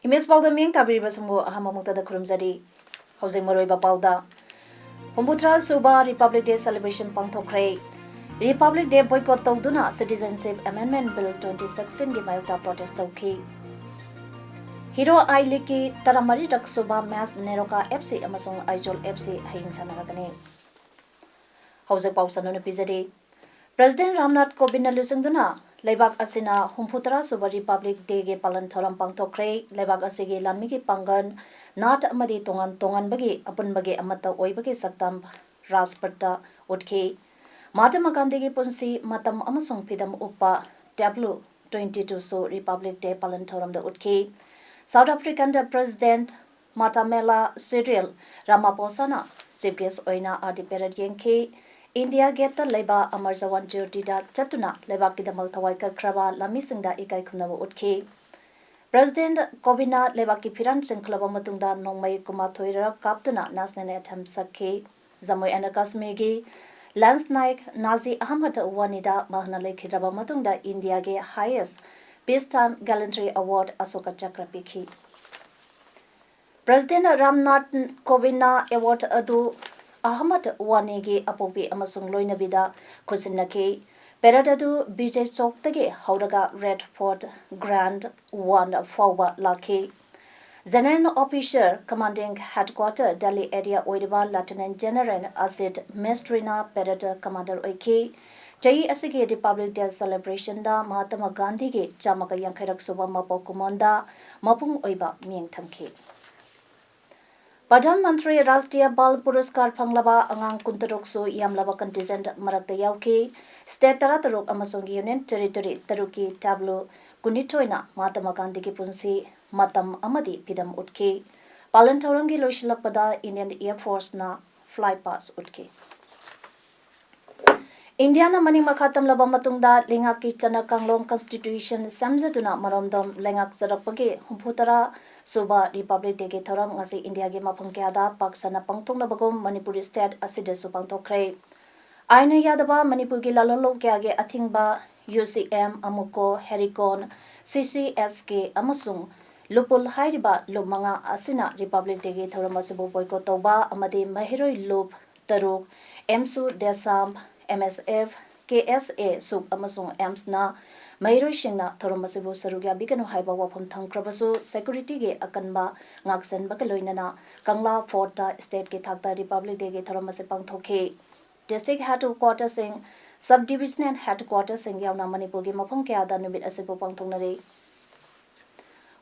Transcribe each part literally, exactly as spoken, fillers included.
Image ꯄꯥꯎꯗ ꯃꯤꯠꯌꯦꯡ ꯇꯥꯕꯤꯔꯤꯕꯁꯤꯡꯕꯨ ꯑꯍꯥꯟꯕ ꯃꯛꯇꯗ ꯈꯨꯔꯨꯝꯖꯔꯤ꯫ ꯍꯧꯖꯤꯛ ꯃꯔꯨꯑꯣꯏꯕ ꯄꯥꯎꯗ, ꯍꯨꯝꯐꯨꯇꯔꯥ ꯁꯨꯕ Republic Day celebration ꯄꯥꯡꯊꯣꯛꯈ꯭ꯔꯦ꯫ Republic Day boycott ꯇꯧꯗꯨꯅ Citizenship Amendment Bill twenty sixteen ꯒꯤ ꯃꯥꯌꯣꯛꯇ protest ꯇꯧꯈꯤ꯫ Hero I League ꯀꯤ ꯇꯔꯥꯃꯔꯤꯔꯛ ꯁꯨꯕ match NEROCA F C ꯑꯃꯁꯨꯡ Aizawl F C ꯍꯌꯦꯡ ꯁꯥꯟꯅꯔꯒꯅꯤ꯫ ꯍꯧꯖꯤꯛ ꯄꯥꯎ ꯆꯥꯎꯅ ꯄꯤꯖꯔꯤ꯫ President ꯔꯥꯝꯅꯥꯊ ꯀꯣꯕꯤꯟꯗꯅ ꯂꯨꯆꯤꯡꯗꯨꯅ ꯂꯩꯕꯥꯛ ꯑꯁꯤꯅ ꯍꯨꯝꯐꯨꯇꯔꯥ ꯁꯨꯕ Republic Day ꯒꯤ ꯄꯥꯂꯟ ꯊꯧꯔꯝ ꯄꯥꯡꯊꯣꯛꯈ꯭ꯔꯦ꯫ ꯂꯩꯕꯥꯛ ꯑꯁꯤꯒꯤ ꯂꯥꯟꯃꯤꯒꯤ ꯄꯥꯡꯒꯜ, ꯅꯥꯠ ꯑꯃꯗꯤ ꯇꯣꯉꯥꯟ ꯇꯣꯉꯥꯟꯕꯒꯤ ꯑꯄꯨꯟꯕꯒꯤ ꯑꯃꯠꯇ ꯑꯣꯏꯕꯒꯤ ꯁꯛꯇꯝ ꯔꯥꯖꯄꯊꯇ ꯎꯠꯈꯤ꯫ ꯃꯍꯥꯇꯃꯥ ꯒꯥꯟꯙꯤꯒꯤ ꯄꯨꯟꯁꯤ, ꯃꯇꯝ ꯑꯃꯁꯨꯡ ꯐꯤꯗꯝ ꯎꯞꯄ tableau twenty two ꯁꯨ Republic Day ꯄꯥꯂꯟ ꯊꯧꯔꯝꯗ ꯎꯠꯈꯤ꯫ South African President ꯃꯥꯇꯥꯃꯦꯂꯥ ꯁꯤꯔꯤꯜ ꯔꯥꯃꯥꯄꯣꯁꯥꯅ chief guest ꯑꯣꯏꯅ ꯑꯥꯔ ꯗꯤ parade ꯌꯦꯡꯈꯤ꯫ ꯏꯟꯗꯤꯌꯥ ꯒꯦꯠꯇ ꯂꯩꯕ ꯑꯃꯔ ꯖꯋꯥꯟ ꯖ꯭ꯌꯣꯇꯤꯗ ꯆꯠꯇꯨꯅ ꯂꯩꯕꯥꯛꯀꯤꯗꯃꯛ ꯊꯋꯥꯏ ꯀꯠꯈ꯭ꯔꯕ ꯂꯥꯟꯃꯤꯁꯤꯡꯗ ꯏꯀꯥꯏ ꯈꯨꯝꯅꯕ ꯎꯠꯈꯤ꯫ President ꯀꯣꯕꯤꯟꯗꯅ ꯂꯩꯕꯥꯛꯀꯤ ꯐꯤꯔꯥꯟ ꯆꯤꯡꯈꯠꯂꯕ ꯃꯇꯨꯡꯗ ꯅꯣꯡꯃꯩ ꯀꯨꯟꯃꯥꯊꯣꯏꯔꯛ ꯀꯥꯞꯇꯨꯅ national anthem ꯁꯛꯈꯤ꯫ ꯖꯝꯃꯨ and ꯀꯥꯁꯃꯤꯔꯒꯤ ꯂꯦꯟꯁ ꯅꯥꯌꯛ ꯅꯥꯖꯤ ꯑꯍꯃꯗ ꯋꯥꯅꯤꯗ ꯃꯍꯥꯛꯅ ꯂꯩꯈꯤꯗ꯭ꯔꯕ ꯃꯇꯨꯡꯗ ꯏꯟꯗꯤꯌꯥꯒꯤ highest peacetime gallantry award Ashoka ꯆꯀ꯭ꯔ ꯄꯤꯈꯤ꯫ President ꯔꯥꯝꯅꯥꯊ ꯀꯣꯕꯤꯟꯗꯅ award ꯑꯗꯨ ꯑꯍꯃꯗ ꯋꯥꯅꯤꯒꯤ ꯑꯄꯣꯛꯄꯤ ꯑꯃꯁꯨꯡ ꯂꯣꯏꯅꯕꯤꯗ ꯈꯨꯠꯁꯤꯟꯅꯈꯤ꯫ Parade ꯑꯗꯨ ꯕꯤꯖꯦ ꯆꯧꯛꯇꯒꯤ ꯍꯧꯔꯒ ꯔꯦꯗ ꯐꯣꯔꯠ ꯒ꯭ꯔꯥꯟꯗ ꯋꯥꯟ ꯐꯥꯎꯕ ꯂꯥꯛꯈꯤ꯫ General Officer Commanding Headquarter Delhi Area ꯑꯣꯏꯔꯤꯕ Lieutenant General ꯑꯁꯤꯠ ꯃꯤꯁꯇ꯭ꯔꯤꯅ parade commander ꯑꯣꯏꯈꯤ꯫ ꯆꯍꯤ ꯑꯁꯤꯒꯤ Republic Day celebrationꯗ ꯃꯍꯥꯇꯃꯥ ꯒꯥꯟꯙꯤꯒꯤ ꯆꯥꯝꯃꯒ ꯌꯥꯡꯈꯩꯔꯛ ꯁꯨꯕ ꯃꯄꯣꯛ ꯀꯨꯝꯑꯣꯟꯗ ꯃꯄꯨꯡ ꯑꯣꯏꯕ ꯃꯤꯠꯌꯦꯡ ꯊꯝꯈꯤ꯫ ꯄ꯭ꯔꯙꯥꯟ ꯃꯟꯇ꯭ꯔꯤ ꯔꯥꯁꯇ꯭ꯔꯤꯌꯥ ꯕꯥꯜ ꯄꯨꯔꯁꯀꯥꯔ ꯐꯪꯂꯕ ꯑꯉꯥꯡ ꯀꯨꯟꯇꯔꯨꯛ ꯁꯨ ꯌꯥꯝꯂꯕ contingent ꯃꯔꯛꯇ ꯌꯥꯎꯈꯤ꯫ State ꯇꯔꯥꯇꯔꯨꯛ ꯑꯃꯁꯨꯡ Union Territory ꯇꯔꯨꯛꯀꯤ tableau ꯀꯨꯟꯅꯤꯊꯣꯏꯅ ꯃꯍꯥꯇꯃꯥ ꯒꯥꯟꯙꯤꯒꯤ ꯄꯨꯟꯁꯤ, ꯃꯇꯝ ꯑꯃꯗꯤ ꯐꯤꯗꯝ ꯎꯠꯈꯤ꯫ ꯄꯥꯂꯟ ꯊꯧꯔꯝꯒꯤ ꯂꯣꯏꯁꯤꯜꯂꯛꯄꯗ Indian Air Force ꯅ fly past ꯎꯠꯈꯤ꯫ ꯏꯟꯗꯤꯌꯥꯅ ꯃꯅꯤꯡ ꯃꯈꯥ ꯇꯝꯂꯕ ꯃꯇꯨꯡꯗ ꯂꯩꯉꯥꯛꯀꯤ ꯆꯠꯅ ꯀꯥꯡꯂꯣꯟ constitution ꯁꯦꯝꯖꯗꯨꯅ ꯃꯔꯣꯝꯗꯣꯝ ꯂꯩꯉꯥꯛꯆꯔꯛꯄꯒꯤ ꯍꯨꯝꯐꯨ ꯇꯔꯥ ꯁꯨꯕ Republic Day ꯒꯤ ꯊꯧꯔꯝ ꯉꯁꯤ ꯏꯟꯗꯤꯌꯥꯒꯤ ꯃꯐꯝ ꯀꯌꯥꯗ ꯄꯥꯛ ꯁꯟꯅ ꯄꯥꯡꯊꯣꯛꯅꯕꯒꯨꯝ ꯃꯅꯤꯄꯨꯔ state ꯑꯁꯤꯗꯁꯨ ꯄꯥꯡꯊꯣꯛꯈ꯭ꯔꯦ꯫ ꯑꯥꯏꯟꯅ ꯌꯥꯗꯕ ꯃꯅꯤꯄꯨꯔꯒꯤ ꯂꯥꯂꯣꯟꯂꯣꯝ ꯀꯌꯥꯒꯤ ꯑꯊꯤꯡꯕ UCM, AMUCO, ꯍꯦꯔꯤꯀꯣꯟ, CCSK ꯑꯃꯁꯨꯡ ꯂꯨꯄꯨꯜ ꯍꯥꯏꯔꯤꯕ ꯂꯨꯞ ꯃꯉꯥ ꯑꯁꯤꯅ Republic Day ꯒꯤ ꯊꯧꯔꯝ ꯑꯁꯤꯕꯨ boycott ꯇꯧꯕ ꯑꯃꯗꯤ ꯃꯍꯩꯔꯣꯏ ꯂꯨꯞ ꯇꯔꯨꯛ, AMSU, DESAM, MSF, KSA, SUK ꯑꯃꯁꯨꯡ AMSꯅ ꯃꯍꯩꯔꯣꯏꯁꯤꯡꯅ ꯊꯧꯔꯝ ꯑꯁꯤꯕꯨ ꯁꯔꯨꯛ ꯌꯥꯕꯤꯒꯅꯨ ꯍꯥꯏꯕ ꯋꯥꯐꯝ ꯊꯝꯈ꯭ꯔꯕꯁꯨ, security ꯒꯤ ꯑꯀꯟꯕ ꯉꯥꯛꯁꯦꯟꯕꯒ ꯂꯣꯏꯅꯅ ꯀꯪꯂꯥ ꯐꯣꯔꯠꯇ state ꯀꯤ ꯊꯥꯛꯇ Republic Day ꯒꯤ ꯊꯧꯔꯝ ꯑꯁꯤ ꯄꯥꯡꯊꯣꯛꯈꯤ꯫ District headquarter ꯁꯤꯡ, sub divisional headquarter ꯁꯤꯡ ꯌꯥꯎꯅ ꯃꯅꯤꯄꯨꯔꯒꯤ ꯃꯐꯝ ꯀꯌꯥꯗ ꯅꯨꯃꯤꯠ ꯑꯁꯤꯕꯨ ꯄꯥꯡꯊꯣꯛꯅꯔꯤ꯫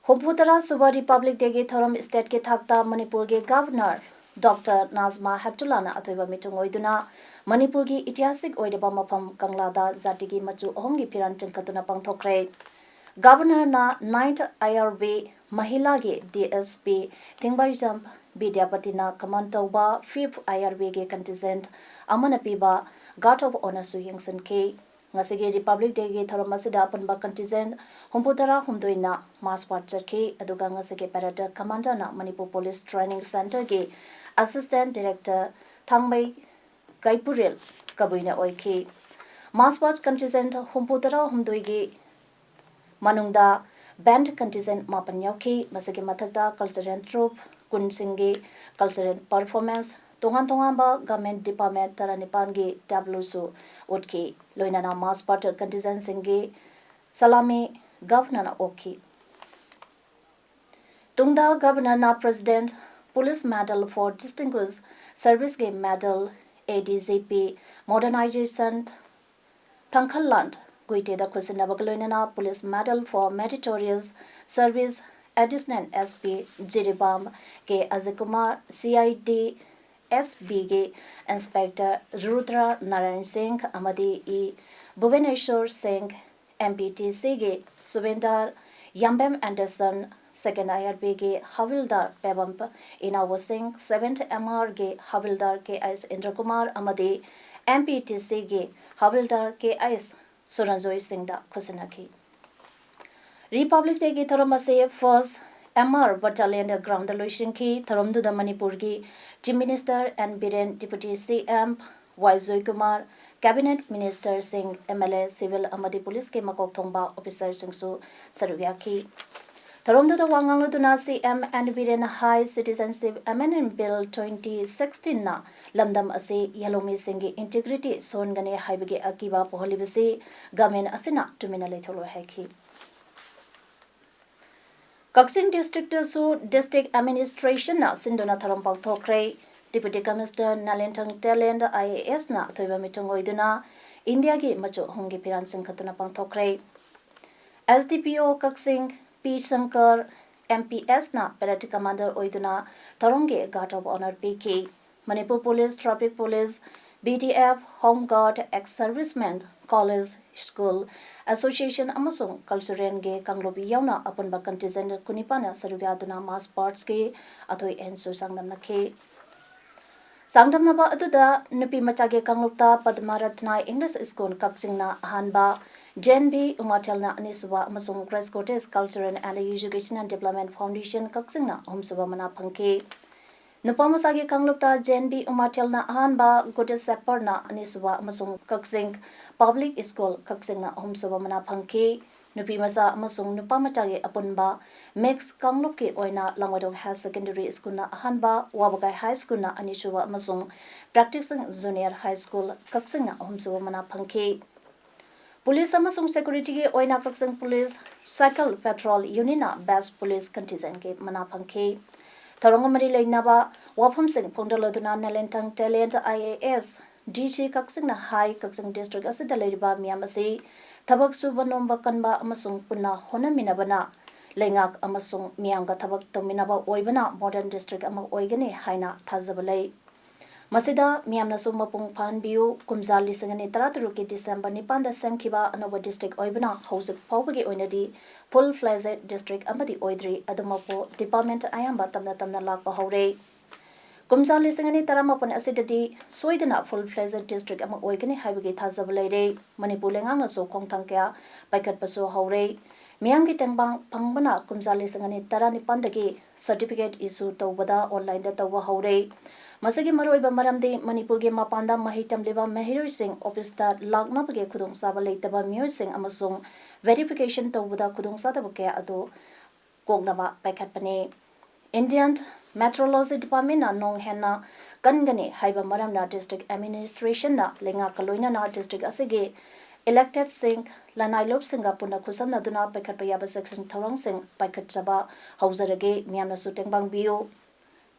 ꯍꯨꯝꯐꯨ ꯇꯔꯥ ꯁꯨꯕ Republic Day ꯒꯤ ꯊꯧꯔꯝ state ꯀꯤ ꯊꯥꯛꯇ ꯃꯅꯤꯄꯨꯔꯒꯤ Governor Doctor ꯅꯥꯖꯃꯥ ꯍꯦꯞꯇꯨꯂꯥꯅ ꯑꯊꯣꯏꯕ ꯃꯤꯊꯨꯡ ꯑꯣꯏꯗꯨꯅ ꯃꯅꯤꯄꯨꯔꯒꯤ ꯏꯇꯤꯍꯥꯁꯤꯛ ꯑꯣꯏꯔꯕ ꯃꯐꯝ ꯀꯪꯂꯥꯗ ꯖꯥꯇꯤꯒꯤ ꯃꯆꯨ ꯑꯍꯨꯝꯒꯤ ꯐꯤꯔꯥꯟ ꯆꯤꯡꯈꯠꯇꯨꯅ ꯄꯥꯡꯊꯣꯛꯈ꯭ꯔꯦ꯫ Governor ꯅ ninth IRB ꯃꯍꯤꯂꯥꯒꯤ DSP ꯊꯤꯡꯕꯥꯏꯖꯝ ꯕꯤꯗ꯭ꯌꯥꯄꯇꯤꯅ command ꯇꯧꯕ fifth IRB ꯒꯤ contingent ꯑꯃꯅ ꯄꯤꯕ guard of honour ꯁꯨ ꯌꯦꯡꯁꯤꯟꯈꯤ꯫ ꯉꯁꯤꯒꯤ Republic Day ꯒꯤ ꯊꯧꯔꯝ ꯑꯁꯤꯗ ꯑꯄꯨꯟꯕ contingent ꯍꯨꯝꯐꯨ ꯇꯔꯥ ꯍꯨꯝꯗꯣꯏꯅ march past ꯆꯠꯈꯤ, ꯑꯗꯨꯒ ꯉꯁꯤꯒꯤ parade commander ꯅ ꯃꯅꯤꯄꯨꯔ Police Training Centre ꯒꯤ Assistant Director ꯊꯥꯡꯃꯩ ꯀꯩꯄꯨꯔꯦꯜ ꯀꯕꯨꯏꯅ ꯑꯣꯏꯈꯤ꯫ March past contingent ꯍꯨꯝꯐꯨ ꯇꯔꯥ ꯍꯨꯝꯗꯣꯏꯒꯤ ꯃꯅꯨꯡꯗ band contingent ꯃꯥꯄꯟ ꯌꯥꯎꯈꯤ꯫ ꯃꯁꯤꯒꯤ ꯃꯊꯛꯇ cultural troupe ꯀꯨꯟꯁꯤꯡꯒꯤ cultural performance, ꯇꯣꯉꯥꯟ ꯇꯣꯉꯥꯟꯕ government department ꯇꯔꯥꯅꯤꯄꯥꯟꯒꯤ tableau ꯁꯨ ꯎꯠꯈꯤ꯫ ꯂꯣꯏꯅꯅ march past contingent ꯁꯤꯡꯒꯤ salami Governor ꯅ ꯑꯣꯛꯈꯤ꯫ ꯇꯨꯡꯗ Governor ꯅ President Police Medal for Distinguished Service ꯒꯤ medal, ADGP modernization ꯊꯥꯡꯈꯜꯂꯥꯟ ꯒꯨꯏꯇꯦꯗ ꯈꯨꯠꯁꯤꯟꯅꯕꯒ ꯂꯣꯏꯅꯅ Police Medal for Meritorious Service Additional SP Jiribam K Ajit Kumar, CID SB ꯒꯤ Inspector ꯔꯨꯗ꯭ꯔ ꯅꯥꯔꯥꯌꯟ ꯁꯤꯡ ꯑꯃꯗꯤ ꯏ ꯚꯨꯕꯅꯦꯁꯣꯔ ꯁꯤꯡ, MPTC ꯒꯤ ꯁꯨꯕꯦꯟꯗꯥꯔ ꯌꯥꯝꯕꯦꯝ ꯑꯦꯟꯗꯔꯁꯟ, Second I R B ꯒꯤ ꯍꯕꯤꯜꯗꯥꯔ ꯄꯦꯕꯝ ꯏꯅꯥꯎꯕꯁꯤꯡ, Seventh M R ꯒꯤ ꯍꯕꯤꯜꯗꯥꯔ K S ꯏꯟꯗ꯭ꯔꯀꯨꯃꯥꯔ ꯑꯃꯗꯤ M P T C ꯒꯤ ꯍꯕꯤꯜꯗꯥꯔ K S ꯁꯨꯔꯟꯖꯣꯏ ꯁꯤꯡꯗ ꯈꯨꯠꯁꯤꯟꯅꯈꯤ꯫ Republic Day ꯒꯤ ꯊꯧꯔꯝ ꯑꯁꯤ First M R Battalion ground ꯗ ꯂꯣꯏꯁꯤꯟꯈꯤ꯫ ꯊꯧꯔꯝꯗꯨꯗ ꯃꯅꯤꯄꯨꯔꯒꯤ Chief Minister N Biren, Deputy C M Y Joykumar, Cabinet Minister ꯁꯤꯡ, M L A, civil ꯑꯃꯗꯤ police ꯀꯤ ꯃꯀꯣꯛ ꯊꯣꯡꯕ officer ꯁꯤꯡꯁꯨ ꯁꯔꯨꯛ ꯌꯥꯈꯤ꯫ ꯊꯧꯔꯝꯗꯨꯗ ꯋꯥ ꯉꯥꯡꯂꯗꯨꯅ C M N ꯕꯤꯔꯦꯟꯅ ꯍꯥꯏ, Citizenship Amendment Bill twenty sixteen ꯅ ꯂꯝꯗꯝ ꯑꯁꯤ ꯌꯦꯜꯍꯧꯃꯤꯁꯤꯡꯒꯤ integrity ꯁꯣꯟꯒꯅꯤ ꯍꯥꯏꯕꯒꯤ ꯑꯀꯤꯕ ꯄꯣꯛꯍꯜꯂꯤꯕꯁꯤ government ꯑꯁꯤꯅ ꯇꯨꯃꯤꯟꯅ ꯂꯩꯊꯣꯛꯂꯣꯏ ꯍꯥꯏꯈꯤ꯫ ꯀꯛꯆꯤꯡ district ꯇꯁꯨ district administration ꯅ ꯁꯤꯟꯗꯨꯅ ꯊꯧꯔꯝ ꯄꯥꯡꯊꯣꯛꯈ꯭ꯔꯦ꯫ Deputy Commissioner Nalenthang Telen I A S ꯅ ꯑꯊꯣꯏꯕ ꯃꯤꯊꯨꯡ ꯑꯣꯏꯗꯨꯅ ꯏꯟꯗꯤꯌꯥꯒꯤ ꯃꯆꯨ ꯑꯍꯨꯝꯒꯤ ꯐꯤꯔꯥꯟ ꯆꯤꯡꯈꯠꯇꯨꯅ ꯄꯥꯡꯊꯣꯛꯈ꯭ꯔꯦ꯫ S D P O ꯀꯛꯆꯤꯡ ꯄꯤ ꯁꯪꯀꯔ M P S ꯅ parade commander ꯑꯣꯏꯗꯨꯅ ꯊꯧꯔꯝꯒꯤ guard of honour ꯄꯤꯈꯤ꯫ Manipur Police, Traffic Police, B D F, Home Guard, ex-servicemen, college, school, association ꯑꯃꯁꯨꯡ cultural ꯒꯤ ꯀꯥꯡꯂꯨꯞ ꯌꯥꯎꯅ ꯑꯄꯨꯟꯕ contingent ꯀꯨꯟꯅꯤꯄꯥꯟꯅ ꯁꯔꯨꯛ ꯌꯥꯗꯨꯅ march past ꯀꯤ ꯑꯊꯣꯏ ꯑꯍꯦꯟꯁꯨ ꯆꯥꯡꯗꯝꯅꯈꯤ꯫ ꯆꯥꯡꯗꯝꯅꯕ ꯑꯗꯨꯗ ꯅꯨꯄꯤ ꯃꯆꯥꯒꯤ ꯀꯥꯡꯂꯨꯞꯇ Padma Ratna English School ꯀꯛꯆꯤꯡꯅ ꯑꯍꯥꯟꯕ, J N B ꯎꯃꯥꯊꯦꯜꯅ ꯑꯅꯤꯁꯨꯕ ꯑꯃꯁꯨꯡ Grace Cottage Cultural and Educational Development Foundation ꯀꯛꯆꯤꯡꯅ ꯑꯍꯨꯝꯁꯨꯕ ꯃꯅꯥ ꯐꯪꯈꯤ꯫ ꯅꯨꯄꯥ ꯃꯆꯥꯒꯤ ꯀꯥꯡꯂꯨꯞꯇ J N B ꯎꯃꯥꯊꯦꯜꯅ ꯑꯍꯥꯟꯕ, Good Shepherdꯅ ꯑꯅꯤꯁꯨꯕ ꯑꯃꯁꯨꯡ ꯀꯛꯆꯤꯡ Public School ꯀꯛꯆꯤꯡꯅ ꯑꯍꯨꯝꯁꯨꯕ ꯃꯅꯥ ꯐꯪꯈꯤ꯫ ꯅꯨꯄꯤ ꯃꯆꯥ ꯑꯃꯁꯨꯡ ꯅꯨꯄꯥ ꯃꯆꯥꯒꯤ ꯑꯄꯨꯟꯕ mix ꯀꯥꯡꯂꯨꯞꯀꯤ ꯑꯣꯏꯅ ꯂꯥꯡꯃꯩꯗꯣꯡ Higher Secondary Schoolꯅ ꯑꯍꯥꯟꯕ, ꯋꯥꯕꯒꯥꯏ High Schoolꯅ ꯑꯅꯤꯁꯨꯕ ꯑꯃꯁꯨꯡ Practicing Junior High School ꯀꯛꯆꯤꯡꯅ ꯑꯍꯨꯝꯁꯨꯕ ꯃꯅꯥ ꯐꯪꯈꯤ꯫ Police ꯑꯃꯁꯨꯡ security ꯒꯤ ꯑꯣꯏꯅ ꯀꯛꯆꯤꯡ Police Cycle Patrol Unitꯅ Best Police Contingentꯀꯤ ꯃꯅꯥ ꯐꯪꯈꯤ꯫ ꯊꯧꯔꯝꯒ ꯃꯔꯤ ꯂꯩꯅꯕ ꯋꯥꯐꯝꯁꯤꯡ ꯐꯣꯡꯗꯣꯛꯂꯗꯨꯅ Nalenthang Telen I A S D C ꯀꯛꯆꯤꯡꯅ ꯍꯥꯏ, ꯀꯛꯆꯤꯡ district ꯑꯁꯤꯗ ꯂꯩꯔꯤꯕ ꯃꯤꯌꯥꯝ ꯑꯁꯤ ꯊꯕꯛ ꯁꯨꯕ ꯅꯣꯝꯕ ꯀꯟꯕ ꯑꯃꯁꯨꯡ ꯄꯨꯟꯅ ꯍꯣꯠꯅꯃꯤꯟꯅꯕꯅ ꯂꯩꯉꯥꯛ ꯑꯃꯁꯨꯡ ꯃꯤꯌꯥꯝꯒ ꯊꯕꯛ ꯇꯧꯃꯤꯟꯅꯕ ꯑꯣꯏꯕꯅ modern district ꯑꯃ ꯑꯣꯏꯒꯅꯤ ꯍꯥꯏꯅ ꯊꯥꯖꯕ ꯂꯩ꯫ ꯃꯁꯤꯗ ꯃꯤꯌꯥꯝꯅꯁꯨ ꯃꯄꯨꯡ ꯐꯥꯍꯟꯕꯤꯌꯨ꯫ ꯀꯨꯝꯖꯥ ꯂꯤꯁꯤꯡ ꯑꯅꯤ ꯇꯔꯥꯇꯔꯨꯛꯀꯤ ꯗꯤꯁꯦꯝꯕꯔ ꯅꯤꯄꯥꯟꯗ ꯁꯦꯝꯈꯤꯕ ꯑꯅꯧꯕ district ꯑꯣꯏꯕꯅ ꯍꯧꯖꯤꯛ ꯐꯥꯎꯕꯒꯤ ꯑꯣꯏꯅꯗꯤ full fledged district ꯑꯃꯗꯤ ꯑꯣꯏꯗ꯭ꯔꯤ꯫ ꯑꯗꯨꯃꯛꯄꯨ department ꯑꯌꯥꯝꯕ ꯇꯞꯅ ꯇꯞꯅ ꯂꯥꯛꯄ ꯍꯧꯔꯦ꯫ ꯀꯨꯝꯖꯥ ꯂꯤꯁꯤꯡ ꯑꯅꯤ ꯇꯔꯥꯃꯥꯄꯟ ꯑꯁꯤꯗꯗꯤ ꯁꯣꯏꯗꯅ full fledged district ꯑꯃ ꯑꯣꯏꯒꯅꯤ ꯍꯥꯏꯕꯒꯤ ꯊꯥꯖꯕ ꯂꯩꯔꯦ꯫ ꯃꯅꯤꯄꯨꯔ ꯂꯩꯉꯥꯛꯅꯁꯨ ꯈꯣꯡꯊꯥꯡ ꯀꯌꯥ ꯄꯥꯏꯈꯠꯄꯁꯨ ꯍꯧꯔꯦ꯫ ꯃꯤꯌꯥꯝꯒꯤ ꯇꯦꯡꯕꯥꯡ ꯐꯪꯕꯅ ꯀꯨꯝꯖꯥ ꯂꯤꯁꯤꯡ ꯑꯅꯤ ꯇꯔꯥꯅꯤꯄꯥꯟꯗꯒꯤ certificate issue ꯇꯧꯕꯗ online ꯗ ꯇꯧꯕ ꯍꯧꯔꯦ꯫ ꯃꯁꯤꯒꯤ ꯃꯔꯨꯑꯣꯏꯕ ꯃꯔꯝꯗꯤ ꯃꯅꯤꯄꯨꯔꯒꯤ ꯃꯄꯥꯟꯗ ꯃꯍꯩ ꯇꯝꯂꯤꯕ ꯃꯍꯩꯔꯣꯏꯁꯤꯡ office ꯇ ꯂꯥꯛꯅꯕꯒꯤ ꯈꯨꯗꯣꯡꯆꯥꯕ ꯂꯩꯇꯕ ꯃꯤꯑꯣꯏꯁꯤꯡ ꯑꯃꯁꯨꯡ verification ꯇꯧꯕꯗ ꯈꯨꯗꯣꯡꯆꯥꯗꯕ ꯀꯌꯥ ꯑꯗꯨ ꯀꯣꯛꯅꯕ ꯄꯥꯏꯈꯠꯄꯅꯤ꯫ Indian Meteorology Department ꯅ ꯅꯣꯡ ꯍꯦꯟꯅ ꯀꯟꯒꯅꯤ ꯍꯥꯏꯕ ꯃꯔꯝꯅ district administration ꯅ ꯂꯩꯉꯥꯛꯀ ꯂꯣꯏꯅꯅ district ꯑꯁꯤꯒꯤ elected ꯁꯤꯡ, ꯂꯅꯥꯏ ꯂꯨꯞꯁꯤꯡꯒ ꯄꯨꯟꯅ ꯈꯨꯠꯁꯝꯅꯗꯨꯅ ꯄꯥꯏꯈꯠꯄ ꯌꯥꯕ ꯆꯦꯛꯁꯤꯟ ꯊꯧꯔꯥꯡꯁꯤꯡ ꯄꯥꯏꯈꯠꯆꯕ ꯍꯧꯖꯔꯒꯦ꯫ ꯃꯤꯌꯥꯝꯅꯁꯨ ꯇꯦꯡꯕꯥꯡꯕꯤꯌꯨ꯫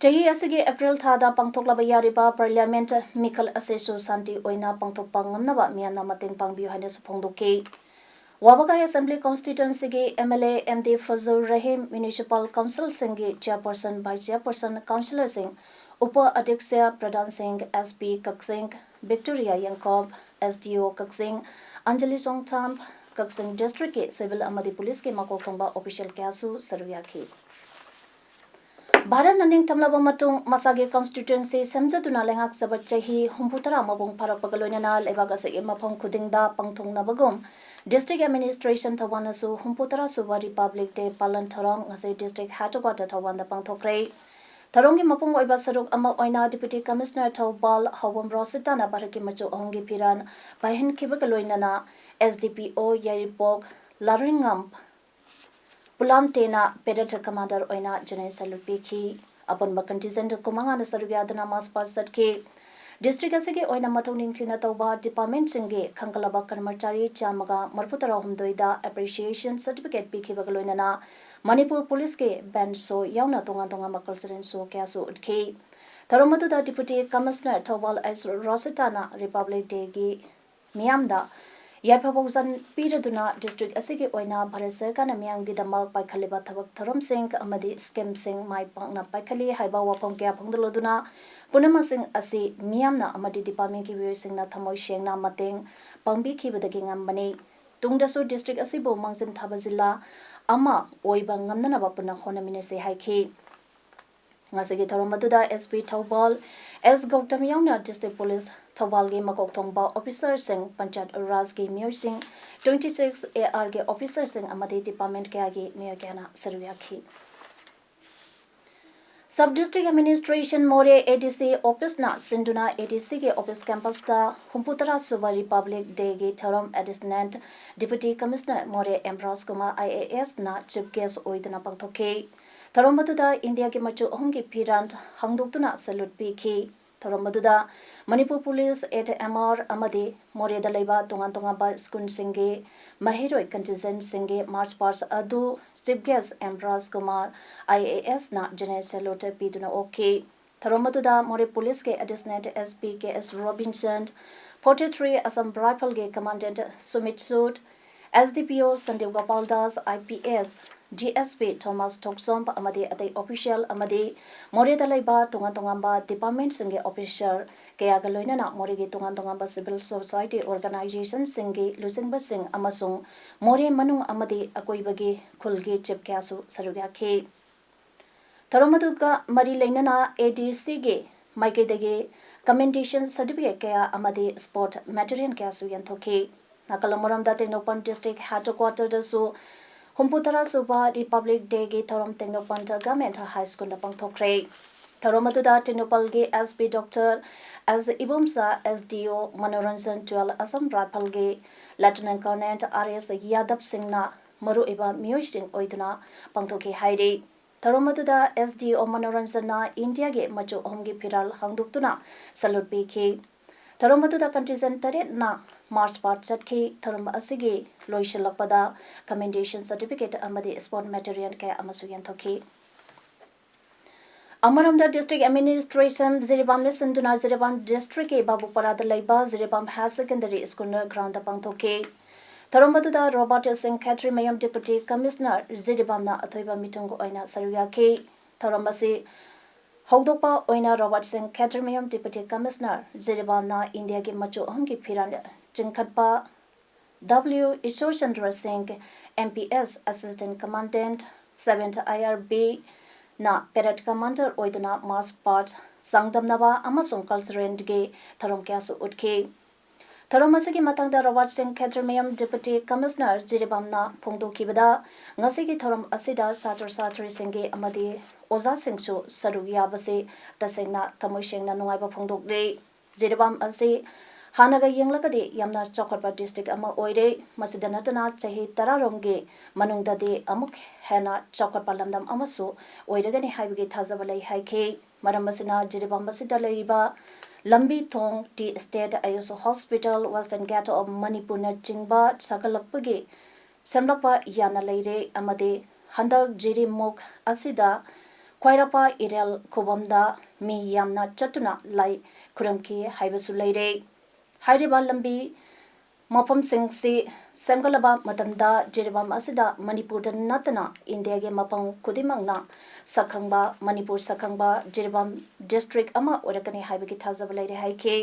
ꯆꯍꯤ ꯑꯁꯤꯒꯤ April ꯊꯥꯗ ꯄꯥꯡꯊꯣꯛꯂꯕ ꯌꯥꯔꯤꯕ parliament ꯃꯤꯈꯜ ꯑꯁꯤꯁꯨ ꯁꯥꯟꯇꯤ ꯑꯣꯏꯅ ꯄꯥꯡꯊꯣꯛꯄ ꯉꯝꯅꯕ ꯃꯤꯌꯥꯝꯅ ꯃꯇꯦꯡ ꯄꯥꯡꯕꯤꯌꯨ ꯍꯥꯏꯅꯁꯨ ꯐꯣꯡꯗꯣꯛꯈꯤ꯫ ꯋꯥꯕꯒꯥꯏ Assembly Constituency ꯒꯤ MLA MD Fazul Rahim, Municipal Council ꯁꯤꯡꯒꯤ chairperson, vice chairperson, councillor ꯁꯤꯡ, ꯎꯄ ꯑꯙ꯭ꯌꯛꯁ, ꯄ꯭ꯔꯙꯥꯟꯁꯤꯡ, SP ꯀꯛꯆꯤꯡ, Victoria ꯌꯦꯡꯈꯣꯝ, SDO ꯀꯛꯆꯤꯡ, ꯑꯟꯖꯂꯤ ꯆꯣꯡꯊꯥꯝ, ꯀꯛꯆꯤꯡ district ꯀꯤ civil ꯑꯃꯗꯤ police ꯀꯤ ꯃꯀꯣꯛ ꯊꯣꯡꯕ official ꯀꯌꯥꯁꯨ ꯁꯔꯨꯛ ꯌꯥꯈꯤ꯫ ꯚꯥꯔꯠꯅ ꯅꯤꯡꯇꯝꯂꯕ ꯃꯇꯨꯡ ꯃꯁꯥꯒꯤ constituency ꯁꯦꯝꯖꯗꯨꯅ ꯂꯩꯉꯥꯛꯆꯕ ꯆꯍꯤ ꯍꯨꯝꯐꯨ ꯇꯔꯥ ꯃꯄꯨꯡ ꯐꯥꯔꯛꯄꯒ ꯂꯣꯏꯅꯅ ꯂꯩꯕꯥꯛ ꯑꯁꯤꯒꯤ ꯃꯐꯝ ꯈꯨꯗꯤꯡꯗ ꯄꯥꯡꯊꯣꯛꯅꯕꯒꯨꯝ, district administration ꯊꯧꯕꯥꯜꯅꯁꯨ ꯍꯨꯝꯐꯨ ꯇꯔꯥ ꯁꯨꯕ Republic Day ꯄꯥꯂꯟ ꯊꯧꯔꯝ ꯉꯁꯤ district headquarter ꯊꯧꯕꯥꯜꯗ ꯄꯥꯡꯊꯣꯛꯈ꯭ꯔꯦ꯫ ꯊꯧꯔꯝꯒꯤ ꯃꯄꯨꯡ ꯑꯣꯏꯕ ꯁꯔꯨꯛ ꯑꯃ ꯑꯣꯏꯅ Deputy Commissioner ꯊꯧꯕꯥꯜ ꯍꯥꯎꯕꯝ ꯔꯣꯁꯤꯇꯥꯅ ꯚꯥꯔꯠꯀꯤ ꯃꯆꯨ ꯑꯍꯨꯝꯒꯤ ꯐꯤꯔꯥꯟ ꯄꯥꯏꯍꯟꯈꯤꯕꯒ ꯂꯣꯏꯅꯅ SDPO ꯌꯥꯏꯔꯤꯄꯣꯛ ꯂꯥꯔꯤꯡꯉꯝ ꯄꯨꯂꯥꯝꯇꯦꯅ parade commander ꯑꯣꯏꯅ ꯖꯦꯅꯦꯔꯦꯜ ꯁꯦꯂꯨꯠ ꯄꯤꯈꯤ꯫ ꯑꯄꯨꯟꯕ contingent ꯀꯨꯟꯃꯉꯥꯅ ꯁꯔꯨꯛ ꯌꯥꯗꯨꯅ march past ꯆꯠꯈꯤ꯫ District ꯑꯁꯤꯒꯤ ꯑꯣꯏꯅ ꯃꯊꯧ ꯅꯤꯡꯊꯤꯅ ꯇꯧꯕ department ꯁꯤꯡꯒꯤ ꯈꯟꯒꯠꯂꯕ ꯀꯔꯃꯆꯥꯔꯤ ꯆꯥꯝꯃꯒ ꯃꯔꯤꯐꯨ ꯇꯔꯥꯍꯨꯝꯗꯣꯏꯗ appreciation certificate ꯄꯤꯈꯤꯕꯒ ꯂꯣꯏꯅꯅ ꯃꯅꯤꯄꯨꯔ police ꯀꯤ band show ꯌꯥꯎꯅ ꯇꯣꯉꯥꯟ ꯇꯣꯉꯥꯟꯕ cultural show ꯀꯌꯥꯁꯨ ꯎꯠꯈꯤ꯫ ꯊꯧꯔꯝ ꯑꯗꯨꯗ Deputy Commissioner ꯊꯧꯕꯥꯜ ꯑꯩꯆ ꯔꯣꯁꯤꯇꯥꯅ Republic Day ꯒꯤ ꯃꯤꯌꯥꯝꯗ ꯌꯥꯏꯐ ꯄꯥꯎꯖꯦꯜ ꯄꯤꯔꯗꯨꯅ district ꯑꯁꯤꯒꯤ ꯑꯣꯏꯅ ꯚꯥꯔꯠ ꯁꯔꯀꯥꯔꯅ ꯃꯤꯌꯥꯝꯒꯤꯗꯃꯛ ꯄꯥꯏꯈꯠꯂꯤꯕ ꯊꯕꯛ ꯊꯧꯔꯝꯁꯤꯡ ꯑꯃꯗꯤ schemeꯁꯤꯡ ꯃꯥꯏ ꯄꯥꯛꯅ ꯄꯥꯏꯈꯠꯂꯤ ꯍꯥꯏꯕ ꯋꯥꯐꯝ ꯀꯌꯥ ꯐꯣꯡꯗꯣꯛꯂꯗꯨꯅ ꯄꯨꯝꯅꯃꯛꯁꯤꯡ ꯑꯁꯤ ꯃꯤꯌꯥꯝꯅ ꯑꯃꯗꯤ departmentꯀꯤ ꯃꯤꯑꯣꯏꯁꯤꯡꯅ ꯊꯃꯣꯏ ꯁꯦꯡꯅ ꯃꯇꯦꯡ ꯄꯥꯡꯕꯤꯈꯤꯕꯗꯒꯤ ꯉꯝꯕꯅꯤ꯫ ꯇꯨꯡꯗꯁꯨ district ꯑꯁꯤꯕꯨ ꯃꯥꯡꯖꯤꯟ ꯊꯥꯕ ꯖꯤꯂꯥ ꯑꯃ ꯑꯣꯏꯕ ꯉꯝꯅꯅꯕ ꯄꯨꯟꯅ ꯍꯣꯠꯅꯃꯤꯟꯅꯁꯤ ꯍꯥꯏꯈꯤ꯫ ꯉꯁꯤꯒꯤ ꯊꯧꯔꯝ ꯑꯗꯨꯗ SP ꯊꯧꯕꯥꯜ ꯑꯦꯁ ꯒꯧꯇꯝ ꯌꯥꯎꯅ district police ꯊꯧꯕꯥꯜꯒꯤ ꯃꯀꯣꯛ ꯊꯣꯡꯕ officerꯁꯤꯡ, ꯄꯟꯆꯥꯌꯠ ꯔꯥꯖꯀꯤ ꯃꯤꯑꯣꯏꯁꯤꯡ, twenty six ARꯒꯤ officerꯁꯤꯡ ꯑꯃꯗꯤ department ꯀꯌꯥꯒꯤ ꯃꯤꯑꯣꯏ ꯀꯌꯥꯅ ꯁꯔꯨꯛ ꯌꯥꯈꯤ꯫ Sub District Administration ꯃꯣꯔꯦ ADC officeꯅ ꯁꯤꯟꯗꯨꯅ ADCꯒꯤ office campusꯇ ꯍꯨꯝꯐꯨꯇꯔꯥ ꯁꯨꯕ Republic Dayꯒꯤ ꯊꯧꯔꯝ Additional Deputy Commissioner ꯃꯣꯔꯦ ꯑꯦꯝ ꯔꯥꯖꯀꯨꯃꯥꯔ IASꯅ chief guest ꯑꯣꯏꯗꯨꯅ ꯄꯥꯡꯊꯣꯛꯈꯤ꯫ ꯊꯧꯔꯝ ꯑꯗꯨꯗ ꯏꯟꯗꯤꯌꯥꯒꯤ ꯃꯆꯨ ꯑꯍꯨꯝꯒꯤ ꯐꯤꯔꯥꯟ ꯍꯥꯡꯗꯣꯛꯇꯨꯅ salute ꯄꯤꯈꯤ꯫ ꯊꯧꯔꯝ ꯑꯗꯨꯗ ꯃꯅꯤꯄꯨꯔ police, ATMR ꯑꯃꯗꯤ ꯃꯣꯔꯦꯗ ꯂꯩꯕ ꯇꯣꯉꯥꯟ ꯇꯣꯉꯥꯟꯕ schoolꯁꯤꯡꯒꯤ ꯃꯍꯩꯔꯣꯏ contingentꯁꯤꯡꯒꯤ march past ꯑꯗꯨ chief guest ꯑꯦꯝ ꯔꯥꯖꯀꯨꯃꯥꯔ IASꯅ general salute ꯄꯤꯗꯨꯅ ꯑꯣꯛꯈꯤ꯫ ꯊꯧꯔꯝ ꯑꯗꯨꯗ ꯃꯣꯔꯦ policeꯀꯤ Additional SP K S Robinson, forty three Assam Rifleꯒꯤ Commandant Sumit Sood, SDPO Sandeep Gopal Das, IPS DSP Thomas Thokchomp ꯑꯃꯗꯤ ꯑꯇꯩ official ꯑꯃꯗꯤ ꯃꯣꯔꯦꯗ ꯂꯩꯕ ꯇꯣꯉꯥꯟ ꯇꯣꯉꯥꯟꯕ departmentꯁꯤꯡꯒꯤ officer ꯀꯌꯥꯒ ꯂꯣꯏꯅꯅ ꯃꯣꯔꯦꯒꯤ ꯇꯣꯉꯥꯟ ꯇꯣꯉꯥꯟꯕ civil society organizationꯁꯤꯡꯒꯤ ꯂꯨꯆꯤꯡꯕꯁꯤꯡ ꯑꯃꯁꯨꯡ ꯃꯣꯔꯦ ꯃꯅꯨꯡ ꯑꯃꯗꯤ ꯑꯀꯣꯏꯕꯒꯤ ꯈꯨꯜꯒꯤ chief ꯀꯌꯥꯁꯨ ꯁꯔꯨꯛ ꯌꯥꯈꯤ꯫ ꯊꯧꯔꯝ ꯑꯗꯨꯒ ꯃꯔꯤ ꯂꯩꯅꯅ ADCꯒꯤ ꯃꯥꯏꯀꯩꯗꯒꯤ commendation certificate ꯀꯌꯥ ꯑꯃꯗꯤ sport material ꯀꯌꯥꯁꯨ ꯌꯦꯟꯊꯣꯛꯈꯤ꯫ ꯅꯥꯀꯜ ꯑꯃꯔꯣꯝꯗ ꯇꯦꯡꯅꯧꯄꯜ district headquarterꯗꯁꯨ ꯍꯨꯝꯐꯨꯇꯔꯥ ꯁꯨꯕ Republic Dayꯒꯤ ꯊꯧꯔꯝ ꯇꯦꯡꯅꯧꯄꯜ Government High Schoolꯗ ꯄꯥꯡꯊꯣꯛꯈ꯭ꯔꯦ꯫ ꯊꯧꯔꯝ ꯑꯗꯨꯗ ꯇꯦꯡꯅꯧꯄꯜꯒꯤ SP Doctor S Ibomcha, SDO Manoranjan, twelve Assam Rifleꯒꯤ Lieutenant Colonel R S ꯌꯥꯗꯕꯁꯤꯡꯅ ꯃꯔꯨꯑꯣꯏꯕ ꯃꯤꯑꯣꯏꯁꯤꯡ ꯑꯣꯏꯗꯨꯅ ꯄꯥꯡꯊꯣꯛꯈꯤ ꯍꯥꯏꯔꯤ꯫ ꯊꯧꯔꯝ ꯑꯗꯨꯗ SDO ꯃꯅꯣꯔꯟꯖꯟꯅ ꯏꯟꯗꯤꯌꯥꯒꯤ ꯃꯆꯨ ꯑꯍꯨꯝꯒꯤ ꯐꯤꯔꯥꯜ ꯍꯥꯡꯗꯣꯛꯇꯨꯅ salute ꯄꯤꯈꯤ꯫ ꯊꯧꯔꯝ ꯑꯗꯨꯗ contingent ꯇꯔꯦꯠꯅ march past ꯆꯠꯈꯤ꯫ ꯊꯧꯔꯝ ꯑꯁꯤꯒꯤ ꯂꯣꯏꯁꯤꯜꯂꯛꯄꯗ commendation certificate ꯑꯃꯗꯤ sport material ꯀꯌꯥ ꯑꯃꯁꯨ ꯌꯦꯟꯊꯣꯛꯈꯤ꯫ ꯑꯃꯔꯣꯝꯗ, district administration ꯖꯤꯔꯤꯕꯥꯝꯅ ꯁꯤꯟꯗꯨꯅ ꯖꯤꯔꯤꯕꯥꯝ districtꯀꯤ ꯕꯥꯕꯨꯄꯥꯔꯥꯗ ꯂꯩꯕ ꯖꯤꯔꯤꯕꯥꯝ Higher Secondary School groundꯗ ꯄꯥꯡꯊꯣꯛꯈꯤ꯫ ꯊꯧꯔꯝ ꯑꯗꯨꯗ ꯔꯣꯕꯥꯔꯠ ꯁꯤꯡ ꯈꯦꯇ꯭ꯔꯤꯃꯌꯨꯝ Deputy Commissioner ꯖꯤꯔꯤꯕꯥꯝꯅ ꯑꯊꯣꯏꯕ ꯃꯤꯊꯨꯡ ꯑꯣꯏꯅ ꯁꯔꯨꯛ ꯌꯥꯈꯤ꯫ ꯊꯧꯔꯝ ꯑꯁꯤ ꯍꯧꯗꯣꯛꯄ ꯑꯣꯏꯅ ꯔꯣꯕꯥꯔꯠ ꯁꯤꯡ ꯈꯦꯇ꯭ꯔꯤꯃꯌꯨꯝ Deputy Commissioner ꯖꯤꯔꯤꯕꯥꯝꯅ ꯏꯟꯗꯤꯌꯥꯒꯤ ꯃꯆꯨ ꯑꯍꯨꯝꯒꯤ ꯐꯤꯔꯥꯜ ꯆꯤꯡꯈꯠꯄ W ꯏꯁꯣꯔꯆꯟꯗ꯭ꯔ ꯁꯤꯡ, M P S, Assistant Commandant, seventh I R B, ꯅ parade commander ꯑꯣꯏꯗꯨꯅ march past ꯆꯥꯡꯗꯝꯅꯕ ꯑꯃꯁꯨꯡ culturalꯒꯤ ꯊꯧꯔꯝ ꯀꯌꯥꯁꯨ ꯎꯠꯈꯤ꯫ ꯊꯧꯔꯝ ꯑꯁꯤꯒꯤ ꯃꯇꯥꯡꯗ ꯔꯣꯕꯥꯔꯠ ꯁꯤꯡ ꯈꯦꯇ꯭ꯔꯤꯃꯌꯨꯝ Deputy Commissioner ꯖꯤꯔꯤꯕꯥꯝꯅ ꯐꯣꯡꯗꯣꯛꯈꯤꯕꯗ, ꯉꯁꯤꯒꯤ ꯊꯧꯔꯝ ꯑꯁꯤꯗ ꯁꯥꯇ꯭ꯔ ꯁꯥꯇ꯭ꯔꯤꯁꯤꯡꯒꯤ ꯑꯃꯗꯤ ꯑꯣꯖꯥꯁꯤꯡꯁꯨ ꯁꯔꯨꯛ ꯌꯥꯕꯁꯤ ꯇꯁꯦꯡꯅ ꯊꯃꯣꯏ ꯁꯦꯡꯅ ꯅꯨꯡꯉꯥꯏꯕ ꯐꯣꯡꯗꯣꯛꯂꯤ꯫ ꯖꯤꯔꯤꯕꯥꯝ ꯑꯁꯤ ꯍꯥꯟꯅꯒ ꯌꯦꯡꯂꯒꯗꯤ ꯌꯥꯝꯅ ꯆꯥꯎꯈꯠꯄ district ꯑꯃ ꯑꯣꯏꯔꯦ꯫ ꯃꯁꯤꯗ ꯅꯠꯇꯅ ꯆꯍꯤ ꯇꯔꯥꯔꯣꯝꯒꯤ ꯃꯅꯨꯡꯗꯗꯤ ꯑꯃꯨꯛ ꯍꯦꯟꯅ ꯆꯥꯎꯈꯠꯄ ꯂꯝꯗꯝ ꯑꯃꯁꯨ ꯑꯣꯏꯔꯒꯅꯤ ꯍꯥꯏꯕꯒꯤ ꯊꯥꯖꯕ ꯂꯩ ꯍꯥꯏꯈꯤ꯫ ꯃꯔꯝ ꯑꯁꯤꯅ ꯖꯤꯔꯤꯕꯥꯝ ꯑꯁꯤꯗ ꯂꯩꯔꯤꯕ ꯂꯝꯕꯤ ꯊꯣꯡ, tea estate, ꯑꯌꯨꯁ hospital, Western Gate of Manipurꯅꯆꯤꯡꯕ ꯁꯥꯒꯠꯂꯛꯄꯒꯤ ꯁꯦꯝꯂꯛꯄ ꯌꯥꯅ ꯂꯩꯔꯦ ꯑꯃꯗꯤ ꯍꯟꯗꯛ ꯖꯤꯔꯤꯃꯨꯛ ꯑꯁꯤꯗ ꯈ꯭ꯋꯥꯏꯔꯥꯛꯄ ꯏꯔꯦꯜ ꯈꯨꯕꯝꯗ ꯃꯤ ꯌꯥꯝꯅ ꯆꯠꯇꯨꯅ ꯂꯥꯏ ꯈꯨꯔꯨꯝꯈꯤ ꯍꯥꯏꯕꯁꯨ ꯂꯩꯔꯦ꯫ ꯍꯥꯏꯔꯤꯕ ꯂꯝꯕꯤ ꯃꯐꯝꯁꯤꯡꯁꯤ ꯁꯦꯝꯒꯠꯂꯕ ꯃꯇꯝꯗ ꯖꯤꯔꯤꯕꯥꯝ ꯑꯁꯤꯗ ꯃꯅꯤꯄꯨꯔꯗ ꯅꯠꯇꯅ ꯏꯟꯗꯤꯌꯥꯒꯤ ꯃꯐꯝ ꯈꯨꯗꯤꯡꯃꯛꯅ ꯁꯛꯈꯪꯕ, ꯃꯅꯤꯄꯨꯔ ꯁꯛꯈꯪꯕ ꯖꯤꯔꯤꯕꯥꯝ district ꯑꯃ ꯑꯣꯏꯔꯛꯀꯅꯤ ꯍꯥꯏꯕꯒꯤ ꯊꯥꯖꯕ ꯂꯩꯔꯦ ꯍꯥꯏꯈꯤ꯫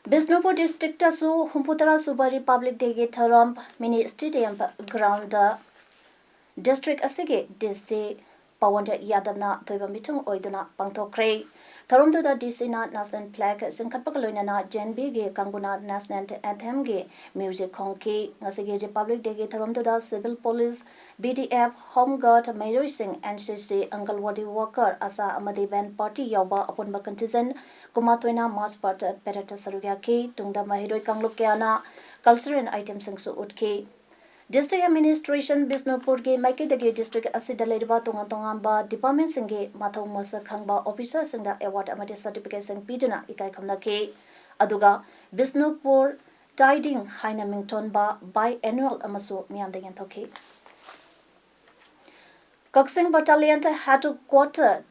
ꯕꯤꯁꯅꯨꯄꯨꯔ districtꯇꯁꯨ ꯍꯨꯝꯐꯨꯇꯔꯥ ꯁꯨꯕ Republic Dayꯒꯤ ꯊꯧꯔꯝ mini stadium groundꯗ district ꯑꯁꯤꯒꯤ D C ꯄꯋꯟ ꯌꯥꯗꯕꯅ ꯑꯊꯣꯏꯕ ꯃꯤꯊꯨꯡ ꯑꯣꯏꯗꯨꯅ ꯄꯥꯡꯊꯣꯛꯈ꯭ꯔꯦ꯫ ꯊꯧꯔꯝꯗꯨꯗ D Cꯅ national flag ꯆꯤꯡꯈꯠꯄꯒ ꯂꯣꯏꯅꯅ J N Vꯒꯤ ꯀꯥꯡꯕꯨꯅ national anthemꯒꯤ music ꯈꯣꯡꯈꯤ꯫ ꯉꯁꯤꯒꯤ Republic Dayꯒꯤ ꯊꯧꯔꯝꯗꯨꯗ civil police, B D F, home guard, ꯃꯍꯩꯔꯣꯏꯁꯤꯡ, N C C, ꯑꯪꯒꯜꯋꯥꯗꯤ worker, ꯑꯁꯥ ꯑꯃꯗꯤ band party ꯌꯥꯎꯕ ꯑꯄꯨꯟꯕ contingent ꯀꯨꯟꯃꯥꯊꯣꯏꯅ march past paradeꯇ ꯁꯔꯨꯛ ꯌꯥꯈꯤ꯫ ꯇꯨꯡꯗ ꯃꯍꯩꯔꯣꯏ ꯀꯥꯡꯂꯨꯞ ꯀꯌꯥꯅ cultural itemꯁꯤꯡꯁꯨ ꯎꯠꯈꯤ꯫ District Administration ꯕꯤꯁꯅꯨꯄꯨꯔꯒꯤ ꯃꯥꯏꯀꯩꯗꯒꯤ district ꯑꯁꯤꯗ ꯂꯩꯔꯤꯕ ꯇꯣꯉꯥꯟ ꯇꯣꯉꯥꯟꯕ departmentꯁꯤꯡꯒꯤ ꯃꯊꯧ ꯃꯁꯛ ꯈꯪꯕ officerꯁꯤꯡꯗ award ꯑꯃꯗꯤ certificateꯁꯤꯡ ꯄꯤꯗꯨꯅ ꯏꯀꯥꯏ ꯈꯨꯝꯅꯈꯤ꯫ ꯑꯗꯨꯒ ꯕꯤꯁꯅꯨꯄꯨꯔ Tidings ꯍꯥꯏꯅ ꯃꯤꯡꯊꯣꯟꯕ biannual ꯑꯃꯁꯨ ꯃꯤꯌꯥꯝꯗ ꯌꯦꯟꯊꯣꯛꯈꯤ꯫ ꯀꯛꯆꯤꯡ Battalion Headquarter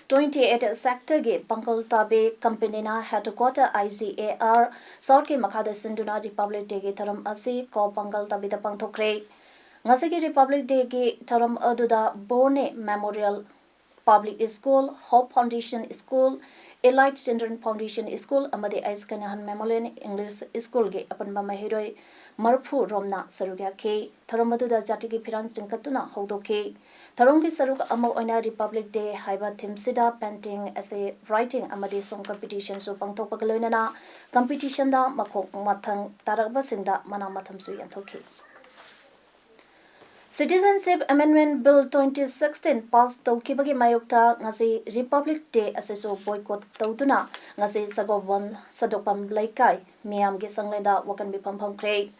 twenty eight Sectorꯒꯤ ꯄꯥꯡꯒꯜ ꯇꯥꯕꯤ companyꯅ Headquarter IGAR Southꯀꯤ ꯃꯈꯥꯗ ꯁꯤꯟꯗꯨꯅ Republic Dayꯒꯤ ꯊꯧꯔꯝ ꯑꯁꯤ ꯀꯣ ꯄꯥꯡꯒꯜ ꯇꯥꯕꯤꯗ ꯄꯥꯡꯊꯣꯛꯈ꯭ꯔꯦ꯫ ꯉꯁꯤꯒꯤ Republic Dayꯒꯤ ꯊꯧꯔꯝ ꯑꯗꯨꯗ Borne Memorial Public School, Hope Foundation School, Elite Children Foundation School ꯑꯃꯗꯤ ꯑꯦꯁ ꯀꯩꯅꯥꯍꯟ Memorial English Schoolꯒꯤ ꯑꯄꯨꯟꯕ ꯃꯍꯩꯔꯣꯏ ꯃꯔꯤꯐꯨ ꯔꯣꯝꯅ ꯁꯔꯨꯛ ꯌꯥꯈꯤ꯫ ꯊꯧꯔꯝ ꯑꯗꯨꯗ ꯖꯥꯇꯤꯒꯤ ꯐꯤꯔꯥꯜ ꯆꯤꯡꯈꯠꯇꯨꯅ ꯍꯧꯗꯣꯛꯈꯤ꯫ ꯊꯧꯔꯝꯒꯤ ꯁꯔꯨꯛ ꯑꯃ ꯑꯣꯏꯅ Republic Day ꯍꯥꯏꯕ themeꯁꯤꯗ painting, essay writing ꯑꯃꯗꯤ song competitionꯁꯨ ꯄꯥꯡꯊꯣꯛꯄꯒ ꯂꯣꯏꯅꯅ competitionꯗ ꯃꯈꯣꯡ ꯃꯊꯪ ꯇꯥꯔꯛꯄꯁꯤꯡꯗ ꯃꯅꯥ ꯃꯊꯨꯝꯁꯨ ꯌꯦꯟꯊꯣꯛꯈꯤ꯫ Citizenship Amendment Bill twenty sixteen pass ꯇꯧꯈꯤꯕꯒꯤ ꯃꯥꯌꯣꯛꯇ ꯉꯁꯤ Republic Day ꯑꯁꯤꯁꯨ boycott ꯇꯧꯗꯨꯅ ꯉꯁꯤ ꯁꯒꯣꯜꯕꯟ ꯁꯥꯗꯣꯛꯄꯝ ꯂꯩꯀꯥꯏ ꯃꯤꯌꯥꯝꯒꯤ ꯁꯪꯂꯦꯟꯗ ꯋꯥꯀꯟ ꯃꯤꯐꯝ ꯐꯝꯈ꯭ꯔꯦ꯫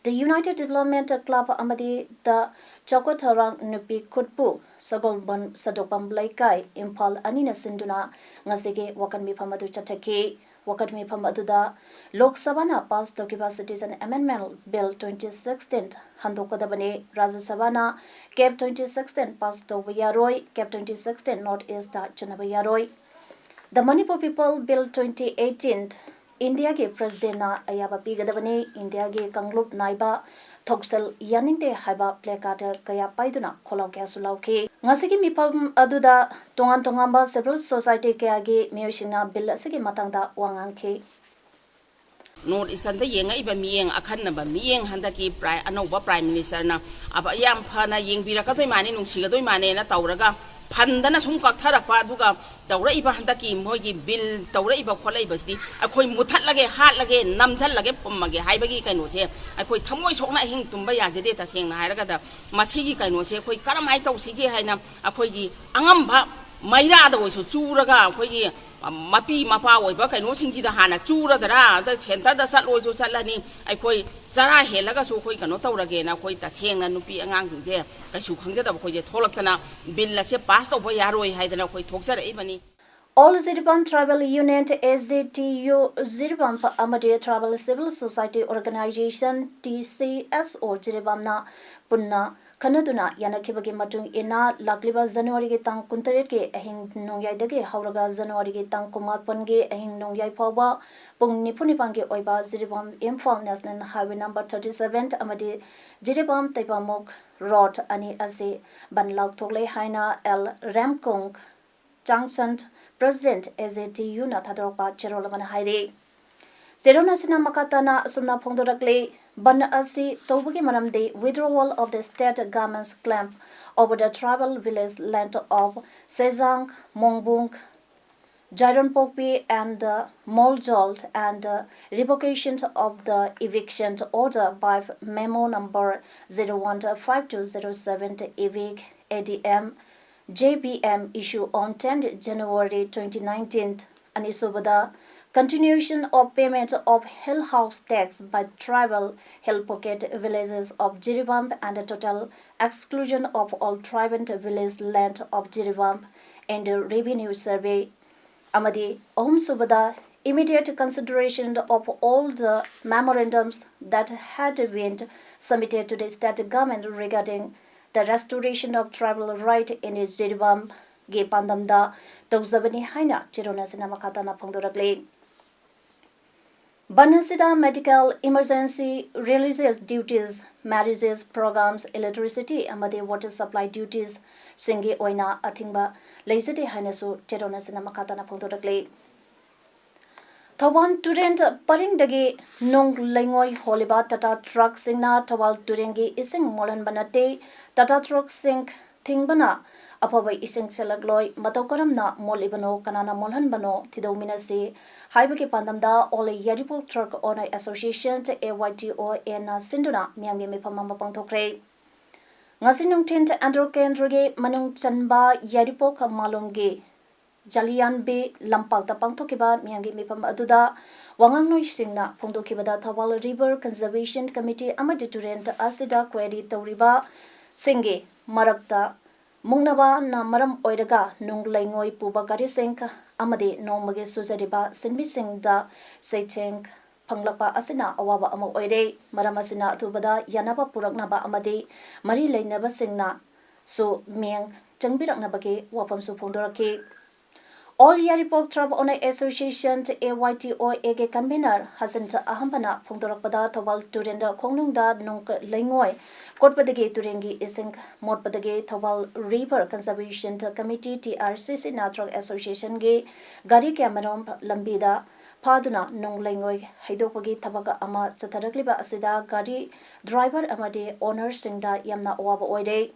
The United Development Club ꯑꯃꯗꯤ The ꯆꯥꯎꯈꯠ ꯊꯧꯔꯥꯡ ꯅꯨꯄꯤ ꯈꯨꯠꯄꯨ ꯁꯒꯣꯜꯕꯟ ꯁꯥꯗꯣꯛꯄꯝ ꯂꯩꯀꯥꯏ ꯏꯝꯐꯥꯜ ꯑꯅꯤꯅ ꯁꯤꯟꯗꯨꯅ ꯉꯁꯤꯒꯤ ꯋꯥꯀꯟ ꯃꯤꯐꯝ ꯑꯗꯨ ꯆꯠꯊꯈꯤ꯫ ꯋꯥꯀꯠ ꯃꯤꯐꯝ ꯑꯗꯨꯗ ꯂꯣꯛ ꯁꯚꯥꯅ pass ꯇꯧꯈꯤꯕ Citizen Amendment Bill twenty sixteen ꯍꯟꯗꯣꯛꯀꯗꯕꯅꯤ꯫ ꯔꯥꯖ꯭ꯌ ꯁꯚꯥꯅ cap twenty sixteen pass ꯇꯧꯕ ꯌꯥꯔꯣꯏ, cap twenty sixteen North Eastꯇ ꯆꯠꯅꯕ ꯌꯥꯔꯣꯏ꯫ The Manipur People Bill twenty eighteen, ꯏꯟꯗꯤꯌꯥꯒꯤ Presidentꯅ ꯑꯌꯥꯕ ꯄꯤꯒꯗꯕꯅꯤ, ꯏꯟꯗꯤꯌꯥꯒꯤ ꯀꯥꯡꯂꯨꯞ ꯅꯥꯏꯕ ꯊꯧꯁꯤꯜ ꯌꯥꯅꯤꯡꯗꯦ ꯍꯥꯏꯕ placard ꯀꯌꯥ ꯄꯥꯏꯗꯨꯅ ꯈꯣꯜꯂꯥꯎ ꯀꯌꯥꯁꯨ ꯂꯥꯎꯈꯤ꯫ ꯉꯁꯤꯒꯤ ꯃꯤꯐꯝ ꯑꯗꯨꯗ ꯇꯣꯉꯥꯟ ꯇꯣꯉꯥꯟꯕ civil society ꯀꯌꯥꯒꯤ ꯃꯤꯑꯣꯏꯁꯤꯡꯅ bill ꯑꯁꯤꯒꯤ ꯃꯇꯥꯡꯗ ꯋꯥ ꯉꯥꯡꯈꯤ꯫ North Easternꯗ ꯌꯦꯡꯉꯛꯏꯕ ꯃꯤꯠꯌꯦꯡ, ꯑꯈꯟꯅꯕ ꯃꯤꯠꯌꯦꯡ, ꯍꯟꯗꯛꯀꯤ Prime, ꯑꯅꯧꯕ Prime Ministerꯅ ꯑꯕ-, ꯌꯥꯝ ꯐꯅ ꯌꯦꯡꯕꯤꯔꯛꯀꯗꯣꯏ ꯃꯥꯅꯤ, ꯅꯨꯡꯁꯤꯒꯗꯣꯏ ꯃꯥꯅꯦꯅ ꯇꯧꯔꯒ ꯐꯟꯗꯅ ꯁꯨꯝ ꯀꯛꯊꯔꯛꯄ, ꯑꯗꯨꯒ ꯇꯧꯔꯛꯏꯕ ꯍꯟꯗꯛꯀꯤ ꯃꯣꯏꯒꯤ bill ꯇꯧꯔꯛꯏꯕ ꯈꯣꯠꯂꯛꯏꯕꯁꯤꯗꯤ ꯑꯩꯈꯣꯏ ꯃꯨꯊꯠꯂꯒꯦ, ꯍꯥꯠꯂꯒꯦ, ꯅꯝꯁꯤꯜꯂꯒꯦ, ꯐꯨꯝꯃꯒꯦ ꯍꯥꯏꯕꯒꯤ ꯀꯩꯅꯣꯁꯦ ꯑꯩꯈꯣꯏ ꯊꯃꯣꯏ ꯁꯣꯛꯅ ꯑꯍꯤꯡ ꯇꯨꯝꯕ ꯌꯥꯖꯗꯦ꯫ ꯇꯁꯦꯡꯅ ꯍꯥꯏꯔꯒꯗ ꯃꯁꯤꯒꯤ ꯀꯩꯅꯣꯁꯦ ꯑꯩꯈꯣꯏ ꯀꯔꯝꯍꯥꯏꯅ ꯇꯧꯁꯤꯒꯦ ꯍꯥꯏꯅ ꯑꯩꯈꯣꯏꯒꯤ ꯑꯉꯝꯕ ꯃꯩꯔꯥꯗ ꯑꯣꯏꯁꯨ ꯆꯨꯔꯒ ꯑꯩꯈꯣꯏꯒꯤ ꯃꯄꯤ ꯃꯄꯥ ꯑꯣꯏꯕ ꯀꯩꯅꯣꯁꯤꯡꯁꯤꯗ ꯍꯥꯟꯅ ꯆꯨꯔꯗꯔꯥ, ꯑꯗ centreꯗ ꯆꯠꯂꯣꯏꯁꯨ ꯆꯠꯂꯅꯤ, ꯑꯩꯈꯣꯏ ꯆꯔꯥ ꯍꯦꯜꯂꯒꯁꯨ ꯑꯩꯈꯣꯏ ꯀꯩꯅꯣ ꯇꯧꯔꯒꯦꯅ ꯑꯩꯈꯣꯏ ꯇꯁꯦꯡꯅ ꯅꯨꯄꯤ ꯑꯉꯥꯡꯁꯤꯡꯁꯦ ꯀꯩꯁꯨ ꯈꯪꯖꯗꯕ ꯑꯩꯈꯣꯏꯁꯦ ꯊꯣꯛꯂꯛꯇꯅ bill ꯑꯁꯦ pass ꯇꯧꯕ ꯌꯥꯔꯣꯏ ꯍꯥꯏꯗꯅ ꯑꯩꯈꯣꯏ ꯊꯣꯛꯆꯔꯛꯏꯕꯅꯤ꯫ All Jiribam Tribal Union, AJTU Jiribam ꯑꯃꯗꯤ Tribal Civil Society Organisation, TCSO Jiribamꯅ ꯄꯨꯟꯅ ꯈꯟꯅꯗꯨꯅ ꯌꯥꯅꯈꯤꯕꯒꯤ ꯃꯇꯨꯡ ꯏꯟꯅ, ꯂꯥꯛꯂꯤꯕ ꯖꯅꯋꯥꯔꯤꯒꯤ ꯇꯥꯡ ꯀꯨꯟꯇꯔꯦꯠꯀꯤ ꯑꯍꯤꯡ ꯅꯣꯡꯌꯥꯏꯗꯒꯤ ꯍꯧꯔꯒ ꯖꯅꯋꯥꯔꯤꯒꯤ ꯇꯥꯡ ꯀꯨꯟꯃꯥꯄꯟꯒꯤ ꯑꯍꯤꯡ ꯅꯣꯡꯌꯥꯏ ꯐꯥꯎꯕ ꯄꯨꯡ ꯅꯤꯐꯨ ꯅꯤꯄꯥꯟꯒꯤ ꯑꯣꯏꯕ Jiribam Imphal National Highway number thirty seven ꯑꯃꯗꯤ ꯖꯤꯔꯤꯕꯥꯝ ꯇꯩꯕꯥꯃꯨꯛ ꯔꯣꯗ ꯑꯅꯤ ꯑꯁꯤ ꯕꯟ ꯂꯥꯎꯊꯣꯛꯂꯦ ꯍꯥꯏꯅ L Remkung Changsan, President, A J T Uꯅ ꯊꯥꯗꯣꯔꯛꯄ ꯆꯦꯔꯣꯜ ꯑꯃꯅ ꯍꯥꯏꯔꯤ꯫ ꯆꯦꯔꯣꯜ ꯑꯁꯤꯅ ꯃꯈꯥ ꯇꯥꯅ ꯑꯁꯨꯝꯅ ꯐꯣꯡꯗꯣꯔꯛꯂꯤ, ꯕꯟ ꯑꯁꯤ ꯇꯧꯕꯒꯤ ꯃꯔꯝꯗꯤ withdrawal of the state government's claim over the tribal village land of Sejang, Mongbung, Jaironpokpi and the Moljol and the revocation of the eviction order by memo number zero one five two zero seven evict A D M J B M issue on tenth January twenty nineteen. ꯑꯅꯤꯁꯨꯕꯗ, continuation of payment of hill house tax by tribal hill pocket villages of Jiribam and the total exclusion of all tribal village land of Jiribam and the revenue survey. ꯑꯃꯗꯤ ꯑꯍꯨꯝꯁꯨꯕꯗ, immediate consideration of all the memorandums that had been submitted to the state government regarding the restoration of tribal right in Jiribamꯒꯤ ꯄꯥꯟꯗꯝꯗ ꯇꯧꯖꯕꯅꯤ ꯍꯥꯏꯅ ꯆꯦꯔꯣꯜ ꯑꯁꯤꯅ ꯃꯈꯥ ꯇꯥꯅ ꯐꯣꯡꯗꯣꯔꯛꯂꯤ꯫ ꯕꯟ ꯑꯁꯤꯗ medical emergency, religious duties, marriages, programs, electricity ꯑꯃꯗꯤ water supply duties ꯁꯤꯡꯒꯤ ꯑꯣꯏꯅ ꯑꯊꯤꯡꯕ ꯂꯩꯖꯗꯦ ꯍꯥꯏꯅꯁꯨ ꯆꯦꯔꯣꯜ ꯑꯁꯤꯅ ꯃꯈꯥ ꯇꯥꯅ ꯐꯣꯡꯗꯣꯔꯛꯂꯤ꯫ ꯊꯧꯕꯥꯜ ꯇꯨꯔꯦꯜ ꯄꯔꯤꯡꯗꯒꯤ ꯅꯣꯡ ꯂꯩꯉꯣꯏ ꯍꯣꯜꯂꯤꯕ ꯇꯥꯇꯥ ꯇ꯭ꯔꯛꯁꯤꯡꯅ ꯊꯧꯕꯥꯜ ꯇꯨꯔꯦꯜꯒꯤ ꯏꯁꯤꯡ ꯃꯣꯠꯍꯟꯕ ꯅꯠꯇꯦ, ꯇꯥꯇꯥ ꯇ꯭ꯔꯛꯁꯤꯡ ꯊꯤꯡꯕꯅ ꯑꯐꯕ ꯏꯁꯤꯡ ꯁꯤꯜꯂꯛꯂꯣꯏ, ꯃꯇꯧ ꯀꯔꯝꯅ ꯃꯣꯠꯂꯤꯕꯅꯣ, ꯀꯅꯥꯅ ꯃꯣꯠꯍꯟꯕꯅꯣ ꯊꯤꯗꯣꯛꯃꯤꯟꯅꯁꯤ ꯍꯥꯏꯕꯒꯤ ꯄꯥꯟꯗꯝꯗ All Yairipok Truck Owner Association, A Y T O Aꯅ ꯁꯤꯟꯗꯨꯅ ꯃꯤꯌꯥꯝꯒꯤ ꯃꯤꯐꯝ ꯑꯃ ꯄꯥꯡꯊꯣꯛꯈ꯭ꯔꯦ꯫ ꯉꯁꯤ ꯅꯨꯡꯊꯤꯜ ꯑꯦꯟꯗ꯭ꯔꯣ ꯀꯦꯟꯗ꯭ꯔꯒꯤ ꯃꯅꯨꯡ ꯆꯟꯕ ꯌꯥꯏꯔꯤꯄꯣꯛ ꯃꯥꯂꯣꯝꯒꯤ ꯖꯥꯂꯤꯌꯥꯟꯕꯤ ꯂꯝꯄꯥꯛꯇ ꯄꯥꯡꯊꯣꯛꯈꯤꯕ ꯃꯤꯌꯥꯝꯒꯤ ꯃꯤꯐꯝ ꯑꯗꯨꯗ ꯋꯥꯉꯥꯡꯂꯣꯏꯁꯤꯡꯅ ꯐꯣꯡꯗꯣꯛꯈꯤꯕꯗ, ꯊꯧꯕꯥꯜ River Conservation Committee ꯑꯃꯗꯤ ꯇꯨꯔꯦꯜ ꯑꯁꯤꯗ quarry ꯇꯧꯔꯤꯕꯁꯤꯡꯒꯤ ꯃꯔꯛꯇ ꯃꯨꯛꯅꯕꯅ ꯃꯔꯝ ꯑꯣꯏꯔꯒ ꯅꯨꯡ ꯂꯩꯉꯣꯏ ꯄꯨꯕ ꯒꯥꯔꯤꯁꯤꯡ ꯑꯃꯗꯤ ꯅꯣꯡꯃꯒꯤ ꯁꯨꯖꯔꯤꯕ ꯁꯤꯟꯃꯤꯁꯤꯡꯗ ꯆꯩꯊꯦꯡ ꯐꯪꯂꯛꯄ ꯑꯁꯤꯅ ꯑꯋꯥꯕ ꯑꯃ ꯑꯣꯏꯔꯦ꯫ ꯃꯔꯝ ꯑꯁꯤꯅ ꯑꯊꯨꯕꯗ ꯌꯥꯅꯕ ꯄꯨꯔꯛꯅꯕ ꯑꯃꯗꯤ ꯃꯔꯤ ꯂꯩꯅꯕꯁꯤꯡꯅꯁꯨ ꯃꯤꯠꯌꯦꯡ ꯆꯪꯕꯤꯔꯛꯅꯕꯒꯤ ꯋꯥꯐꯝꯁꯨ ꯐꯣꯡꯗꯣꯔꯛꯈꯤ꯫ All Yairipok Tribe Owner Association, A Y T O A ꯒꯤ convener ꯍꯁꯟ ꯑꯍꯝꯕꯅ ꯐꯣꯡꯗꯣꯔꯛꯄꯗ, ꯊꯧꯕꯥꯜ ꯇꯨꯔꯦꯜꯗ ꯈꯣꯡꯅꯨꯡꯗ ꯅꯨꯡ ꯂꯩꯉꯣꯏ ꯀꯣꯠꯄꯗꯒꯤ ꯇꯨꯔꯦꯜꯒꯤ ꯏꯁꯤꯡ ꯃꯣꯠꯄꯗꯒꯤ Thoubal River Conservation Committee, T R C C, ꯅꯠꯇ꯭ꯔꯒ association ꯒꯤ ꯒꯥꯔꯤ ꯀꯌꯥꯃꯔꯨꯝ ꯂꯝꯕꯤꯗ ꯐꯥꯗꯨꯅ ꯅꯨꯡ ꯂꯩꯉꯣꯏ ꯍꯩꯗꯣꯛꯄꯒꯤ ꯊꯕꯛ ꯑꯃ ꯆꯠꯊꯔꯛꯂꯤꯕ ꯑꯁꯤꯗ ꯒꯥꯔꯤ driver ꯑꯃꯗꯤ owner ꯁꯤꯡꯗ ꯌꯥꯝꯅ ꯑꯋꯥꯕ ꯑꯣꯏꯔꯦ꯫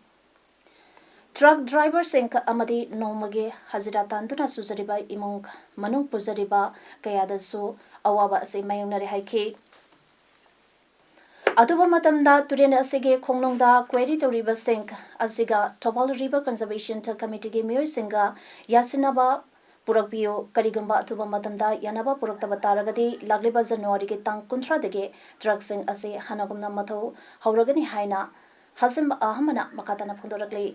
Truck driver ꯁꯤꯡ ꯑꯃꯗꯤ ꯅꯣꯡꯃꯒꯤ ꯍꯖꯤꯔꯥ ꯇꯥꯟꯗꯨꯅ ꯁꯨꯖꯔꯤꯕ ꯏꯃꯨꯡ ꯃꯅꯨꯡ ꯄꯨꯖꯔꯤꯕ ꯀꯌꯥꯗꯁꯨ ꯑꯋꯥꯕ ꯑꯁꯤ ꯃꯥꯌꯣꯛꯅꯔꯦ ꯍꯥꯏꯈꯤ꯫ ꯑꯊꯨꯕ ꯃꯇꯝꯗ ꯇꯨꯔꯦꯜ ꯑꯁꯤꯒꯤ ꯈꯣꯡꯅꯨꯡꯗ quarry ꯇꯧꯔꯤꯕꯁꯤꯡ ꯑꯁꯤꯒ ꯊꯧꯕꯥꯜ River Conservation Committee ꯒꯤ ꯃꯤꯑꯣꯏꯁꯤꯡꯒ ꯌꯥꯁꯤꯟꯅꯕ ꯄꯨꯔꯛꯄꯤꯌꯨ꯫ ꯀꯔꯤꯒꯨꯝꯕ ꯑꯊꯨꯕ ꯃꯇꯝꯗ ꯌꯥꯅꯕ ꯄꯨꯔꯛꯇꯕ ꯇꯥꯔꯒꯗꯤ, ꯂꯥꯛꯂꯤꯕ ꯖꯅꯋꯥꯔꯤꯒꯤ ꯇꯥꯡ ꯀꯨꯟꯊ꯭ꯔꯥꯗꯒꯤ truck ꯁꯤꯡ ꯑꯁꯤ ꯍꯥꯟꯅꯒꯨꯝꯅ ꯃꯊꯧ ꯍꯧꯔꯒꯅꯤ ꯍꯥꯏꯅ ꯍꯁꯤꯝ ꯑꯍꯃꯅ ꯃꯈꯥ ꯇꯥꯅ ꯐꯣꯡꯗꯣꯔꯛꯂꯤ꯫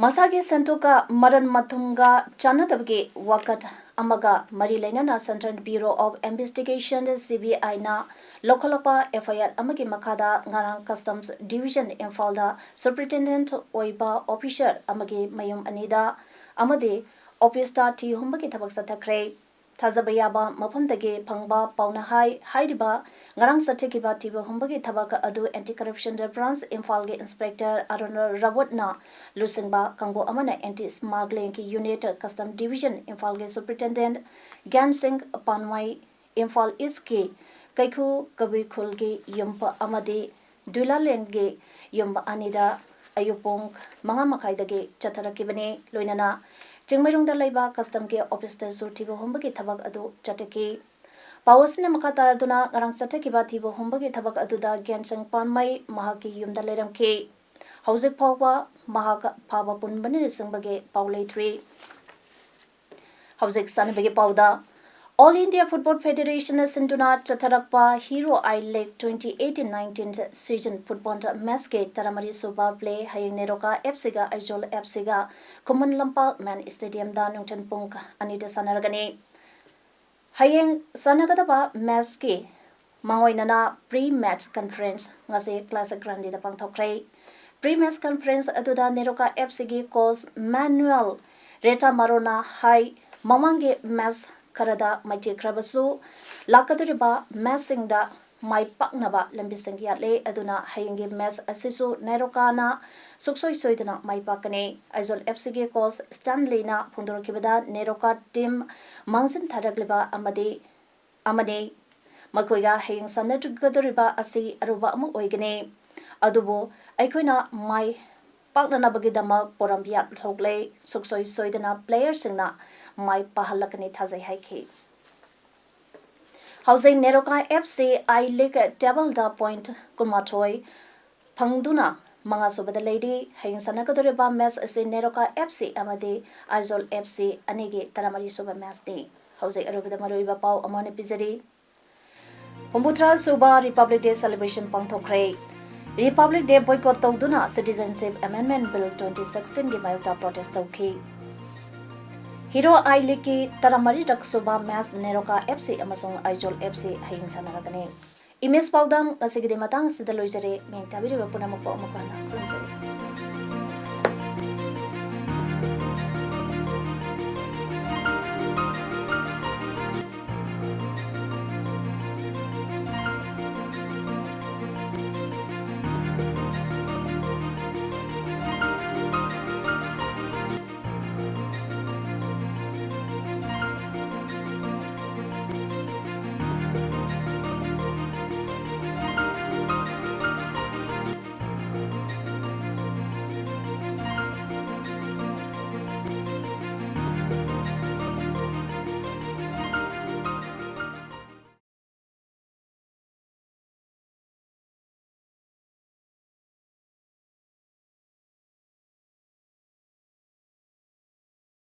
ꯃꯁꯥꯒꯤ ꯁꯦꯟꯊꯣꯛꯀ ꯃꯔꯟ ꯃꯊꯨꯝꯒ ꯆꯥꯟꯅꯗꯕꯒꯤ ꯋꯥꯀꯠ ꯑꯃꯒ ꯃꯔꯤ ꯂꯩꯅꯅ Central Bureau of Investigation, C B I ꯅ ꯂꯧꯈꯠꯂꯛꯄ F I R ꯑꯃꯒꯤ ꯃꯈꯥꯗ ꯉꯔꯥꯡ Customs Division ꯏꯝꯐꯥꯜꯗ superintendent ꯑꯣꯏꯕ officer ꯑꯃꯒꯤ ꯃꯌꯨꯝ ꯑꯅꯤꯗ ꯑꯃꯗꯤ office ꯇ ꯊꯤ ꯍꯨꯝꯕꯒꯤ ꯊꯕꯛ ꯆꯠꯊꯈ꯭ꯔꯦ꯫ ꯊꯥꯖꯕ ꯌꯥꯕ ꯃꯐꯝꯗꯒꯤ ꯐꯪꯕ ꯄꯥꯎꯅ ꯍꯥꯏ, ꯍꯥꯏꯔꯤꯕ ꯉꯔꯥꯡ ꯆꯠꯊꯈꯤꯕ ꯊꯤꯕ ꯍꯨꯝꯕꯒꯤ ꯊꯕꯛ ꯑꯗꯨ Anti Corruption Branch ꯏꯝꯐꯥꯜꯒꯤ Inspector ꯑꯔꯨꯟ ꯔꯥꯋꯠꯅ ꯂꯨꯆꯤꯡꯕ ꯀꯥꯡꯕꯨ ꯑꯃꯅ Anti Smuggling ꯒꯤ unit, Custom Division ꯏꯝꯐꯥꯜꯒꯤ Superintendent ꯒ꯭ꯌꯥꯟ ꯁꯤꯡ ꯄꯥꯟꯃꯩ, ꯏꯝꯐꯥꯜ East ꯀꯤ ꯀꯩꯈꯨ ꯀꯕꯨꯏ ꯈꯨꯜꯒꯤ ꯌꯨꯝ ꯑꯃꯗꯤ ꯗꯨꯏꯂꯥꯂꯦꯟꯒꯤ ꯌꯨꯝ ꯑꯅꯤꯗ ꯑꯌꯨꯛ ꯄꯨꯡ ꯃꯉꯥ ꯃꯈꯥꯏꯗꯒꯤ ꯆꯠꯊꯔꯛꯈꯤꯕꯅꯤ꯫ ꯂꯣꯏꯅꯅ ꯆꯤꯡꯃꯩꯔꯣꯡꯗ ꯂꯩꯕ Custom ꯒꯤ office ꯇꯁꯨ ꯊꯤꯕ ꯍꯨꯝꯕꯒꯤ ꯊꯕꯛ ꯑꯗꯨ ꯆꯠꯊꯈꯤ꯫ ꯄꯥꯎ ꯑꯁꯤꯅ ꯃꯈꯥ ꯇꯥꯔꯗꯨꯅ, ꯉꯔꯥꯡ ꯆꯠꯊꯈꯤꯕ ꯊꯤꯕ ꯍꯨꯝꯕꯒꯤ ꯊꯕꯛ ꯑꯗꯨꯗ ꯒ꯭ꯌꯥꯟꯁꯪ ꯄꯥꯟꯃꯩ ꯃꯍꯥꯛꯀꯤ ꯌꯨꯝꯗ ꯂꯩꯔꯝꯈꯤ꯫ ꯍꯧꯖꯤꯛ ꯐꯥꯎꯕ ꯃꯍꯥꯛ ꯐꯥꯕ ꯄꯨꯟꯕ ꯅꯤꯡꯁꯤꯡꯕꯒꯤ ꯄꯥꯎ ꯂꯩꯇ꯭ꯔꯤ꯫ ꯍꯧꯖꯤꯛ ꯁꯥꯟꯅꯕꯒꯤ ꯄꯥꯎꯗ, All India Football Federation ꯅ ꯁꯤꯟꯗꯨꯅ ꯆꯠꯊꯔꯛꯄ Hero I League twenty eighteen nineteen season football match ꯀꯤ ꯇꯔꯥꯃꯔꯤ ꯁꯨꯕ play ꯍꯌꯦꯡ ꯅꯦꯔꯣꯀꯥ F C ꯒ ꯑꯩꯖꯣꯜ F C ꯒ ꯈꯨꯃꯟ ꯂꯝꯄꯥꯛ main stadium ꯗ ꯅꯨꯡꯊꯤꯜ ꯄꯨꯡ ꯑꯅꯤꯗ ꯁꯥꯟꯅꯔꯒꯅꯤ꯫ ꯍꯌꯦꯡ ꯁꯥꯟꯅꯒꯗꯕ ꯃꯦꯠꯁꯀꯤ ꯃꯥꯡꯑꯣꯏꯅꯅ ꯄ꯭ꯔꯤ ꯃꯦꯠꯁ ꯀꯟꯐꯔꯦꯟꯁ ꯉꯁꯤ ꯀ꯭ꯂꯥꯁꯤꯛ ꯒ꯭ꯔꯥꯟꯗꯤꯗ ꯄꯥꯡꯊꯣꯛꯈ꯭ꯔꯦ꯫ ꯄ꯭ꯔꯤ ꯃꯦꯠꯁ ꯀꯟꯐꯔꯦꯟꯁ ꯑꯗꯨꯗ ꯅꯦꯔꯣꯀꯥ ꯑꯦꯐꯁꯤꯒꯤ ꯀꯣꯆ ꯃꯦꯅꯨꯑꯦꯜ ꯔꯦꯇꯥ ꯃꯥꯔꯣꯅ ꯍꯥꯏ, ꯃꯃꯥꯡꯒꯤ ꯃꯦꯠꯁ ꯈꯔꯗ ꯃꯥꯏꯊꯤꯈ꯭ꯔꯕꯁꯨ ꯂꯥꯛꯀꯗꯧꯔꯤꯕ ꯃꯦꯠꯁꯁꯤꯡꯗ ꯃꯥꯏ ꯄꯥꯛꯅꯕ ꯂꯝꯕꯤꯁꯤꯡ ꯌꯥꯠꯂꯦ꯫ ꯑꯗꯨꯅ ꯍꯌꯦꯡꯒꯤ ꯃꯦꯠꯁ ꯑꯁꯤꯁꯨ ꯅꯦꯔꯣꯀꯥꯅ ꯁꯨꯛꯁꯣꯏ ꯁꯣꯏꯗꯅ ꯃꯥꯏ ꯄꯥꯛꯀꯅꯤ꯫ ꯑꯥꯏꯖꯣꯜ ꯑꯦꯐꯁꯤꯒꯤ ꯀꯣꯆ ꯁ꯭ꯇꯥꯟꯂꯤꯅ ꯐꯣꯡꯗꯣꯔꯛꯈꯤꯕꯗ ꯅꯦꯔꯣꯀꯥ ꯇꯤꯝ ꯃꯥꯡꯖꯤꯟ ꯊꯥꯔꯛꯂꯤꯕ ꯑꯃꯗꯤ ꯑꯃꯅꯤ꯫ ꯃꯈꯣꯏꯒ ꯍꯌꯦꯡ ꯁꯥꯟꯅꯒꯗꯧꯔꯤꯕ ꯑꯁꯤ ꯑꯔꯨꯕ ꯑꯃ ꯑꯣꯏꯒꯅꯤ꯫ ꯑꯗꯨꯕꯨ ꯑꯩꯈꯣꯏꯅ ꯃꯥꯏ ꯄꯥꯛꯅꯅꯕꯒꯤꯗꯃꯛ ꯄꯣꯔꯝ ꯌꯥꯠꯊꯣꯛꯂꯦ꯫ ꯁꯨꯛꯁꯣꯏ ꯁꯣꯏꯗꯅ ꯄ꯭ꯂꯦꯌꯔꯁꯤꯡꯅ ꯃꯥꯏ ꯄꯥꯛꯍꯜꯂꯛꯀꯅꯤ ꯊꯥꯖꯩ ꯍꯥꯏꯈꯤ꯫ ꯍꯧꯖꯤꯛ ꯅꯦꯔꯣꯀꯥ ꯑꯦꯐꯁꯤ ꯑꯥꯏ ꯂꯤꯒ ꯇꯦꯕꯜꯗ ꯄꯣꯏꯟꯠ ꯀꯨꯟꯃꯥꯊꯣꯏ ꯐꯪꯗꯨꯅ ꯃꯉꯥꯁꯨꯕꯗ ꯂꯩꯔꯤ꯫ ꯍꯌꯦꯡ ꯁꯥꯟꯅꯒꯗꯧꯔꯤꯕ ꯃꯦꯠꯁ ꯑꯁꯤ ꯅꯦꯔꯣꯀꯥ ꯑꯦꯐꯁꯤ ꯑꯃꯗꯤ ꯑꯥꯏꯖꯣꯜ ꯑꯦꯐꯁꯤ ꯑꯅꯤꯒꯤ ꯇꯔꯥꯃꯔꯤꯁꯨꯕ ꯃꯦꯠꯁꯅꯤ꯫ ꯍꯧꯖꯤꯛ ꯑꯔꯣꯏꯕꯗ ꯃꯔꯨꯑꯣꯏꯕ ꯄꯥꯎ ꯑꯃ ꯑꯣꯏꯅ ꯄꯤꯖꯔꯤ꯫ ꯍꯨꯝꯐꯨꯇꯔꯥ ꯁꯨꯕ republic day celebration ꯄꯥꯡꯊꯣꯛꯈ꯭ꯔꯦ꯫ Republic day boycott ꯇꯧꯗꯨꯅ ꯁꯤꯇꯤꯖꯦꯟꯁꯤꯞ ꯑꯦꯃꯦꯟꯗꯃꯦꯟꯠ ꯕꯤꯜ ꯇ꯭ꯋꯦꯟꯇꯤ ꯁꯤꯛꯁꯇꯤꯟꯒꯤ ꯃꯥꯌꯣꯛꯇ ꯄ꯭ꯔꯣꯇꯦꯁ ꯇꯧꯈꯤ꯫ ꯍꯤꯔꯣ ꯑꯥꯏ ꯂꯤꯒꯀꯤ ꯇꯔꯥꯃꯔꯤꯔꯛ ꯁꯨꯕ ꯃꯦꯠꯁ ꯅꯦꯔꯣꯀꯥ ꯑꯦꯐꯁꯤ ꯑꯃꯁꯨꯡ ꯑꯥꯏꯖꯣꯜ ꯑꯦꯐꯁꯤ ꯍꯌꯦꯡ ꯁꯥꯟꯅꯔꯒꯅꯤ꯫ ꯏꯃꯦꯖ ꯄꯥꯎꯗꯝ ꯉꯁꯤꯒꯤꯗꯤ ꯃꯇꯥꯡ ꯑꯁꯤꯗ ꯂꯣꯏꯖꯔꯦ꯫ ꯃꯤꯠꯌꯦꯡ ꯇꯥꯕꯤꯔꯤꯕ ꯄꯨꯝꯅꯃꯛꯄꯨ ꯑꯃꯨꯛ ꯍꯟꯅ ꯈꯨꯔꯨꯝꯖꯔꯤ꯫